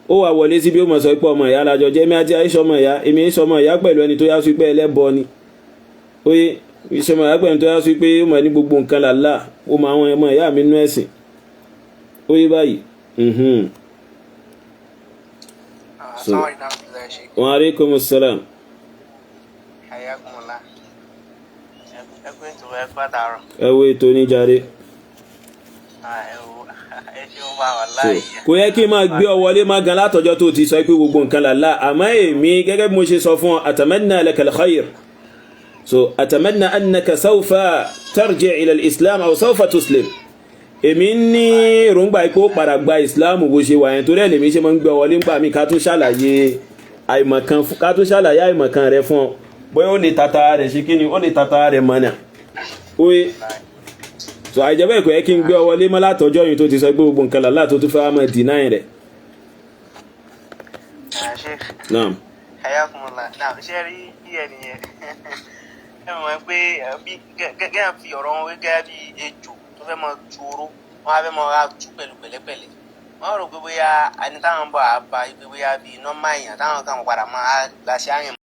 Ó wà wọlé síbi, ó mọ̀ sọ pé ọmọ ìyá alájọ jẹ́, èmi àti àìsàn ọmọ ìyá, èmi ń sọmọ ìyá pẹ̀lú ẹni tó yá sí pé ẹlẹ́bọ ni. Oye, ìsọmọ ìyá pẹ̀lú ẹni tó yá sí pé ó mọ̀ ní gbogbo nǹkan làlá, ó mọ àwọn ọmọ ìyá mi nú ẹ̀sìn. Oye báyìí. So, wa alaikum salam. Ẹ wo ètò oníjàre. Kò yẹ kí n máa gbé ọ wọlé má gan látọjọ́ tó ti sọ pé gbogbo nǹkan làlá. Àmọ́ èmi gẹ́gẹ́ bí mo ṣe sọ fún ọ, atamanna lakal khair. So atamanna annaka sawfa tarji ila al-islam aw sawfa tuslim. Èmi ní èròǹgbà pé ó padà gba islam bó ṣe wà yẹn, torí ẹ̀ lèmi ṣe máa ń gbé ọ wọlé ńgbà mí, ká tún ṣàlàyé àìmọ̀kan, ká tún ṣàlàyé àìmọ̀kan rẹ fún ọ, bóyá ó lè tata rẹ̀ ṣe kí ni, ó lè tata rẹ̀ mọ̀nà. Oye, so àìjẹ́ bẹ́ẹ̀, kò yẹ kí n gbé ọ wọlé mọ́ látọjọ́ yìí tó ti sọ pé gbogbo nǹkan làlá, tó tún fẹ́ wá máa deny rẹ̀. Naam. Hayakumullah. Náà ṣe rí bí ẹnìyẹn, ẹ mọ̀ pé bí gẹ́gẹ́ fi ọ̀rọ̀ wọn gẹ́gẹ́ bí ejò tó fẹ́ mọ tu oró, wọn á fẹ́ mọ ra tú pẹ̀lú pẹ̀lẹ́pẹ̀lẹ́. Wọ́n rò pé bóyá ẹni táwọn ń bọ̀ á bá pé bóyá bíi nọ́mà èèyàn táwọn kan padà máa gbàṣẹ́ àyàn.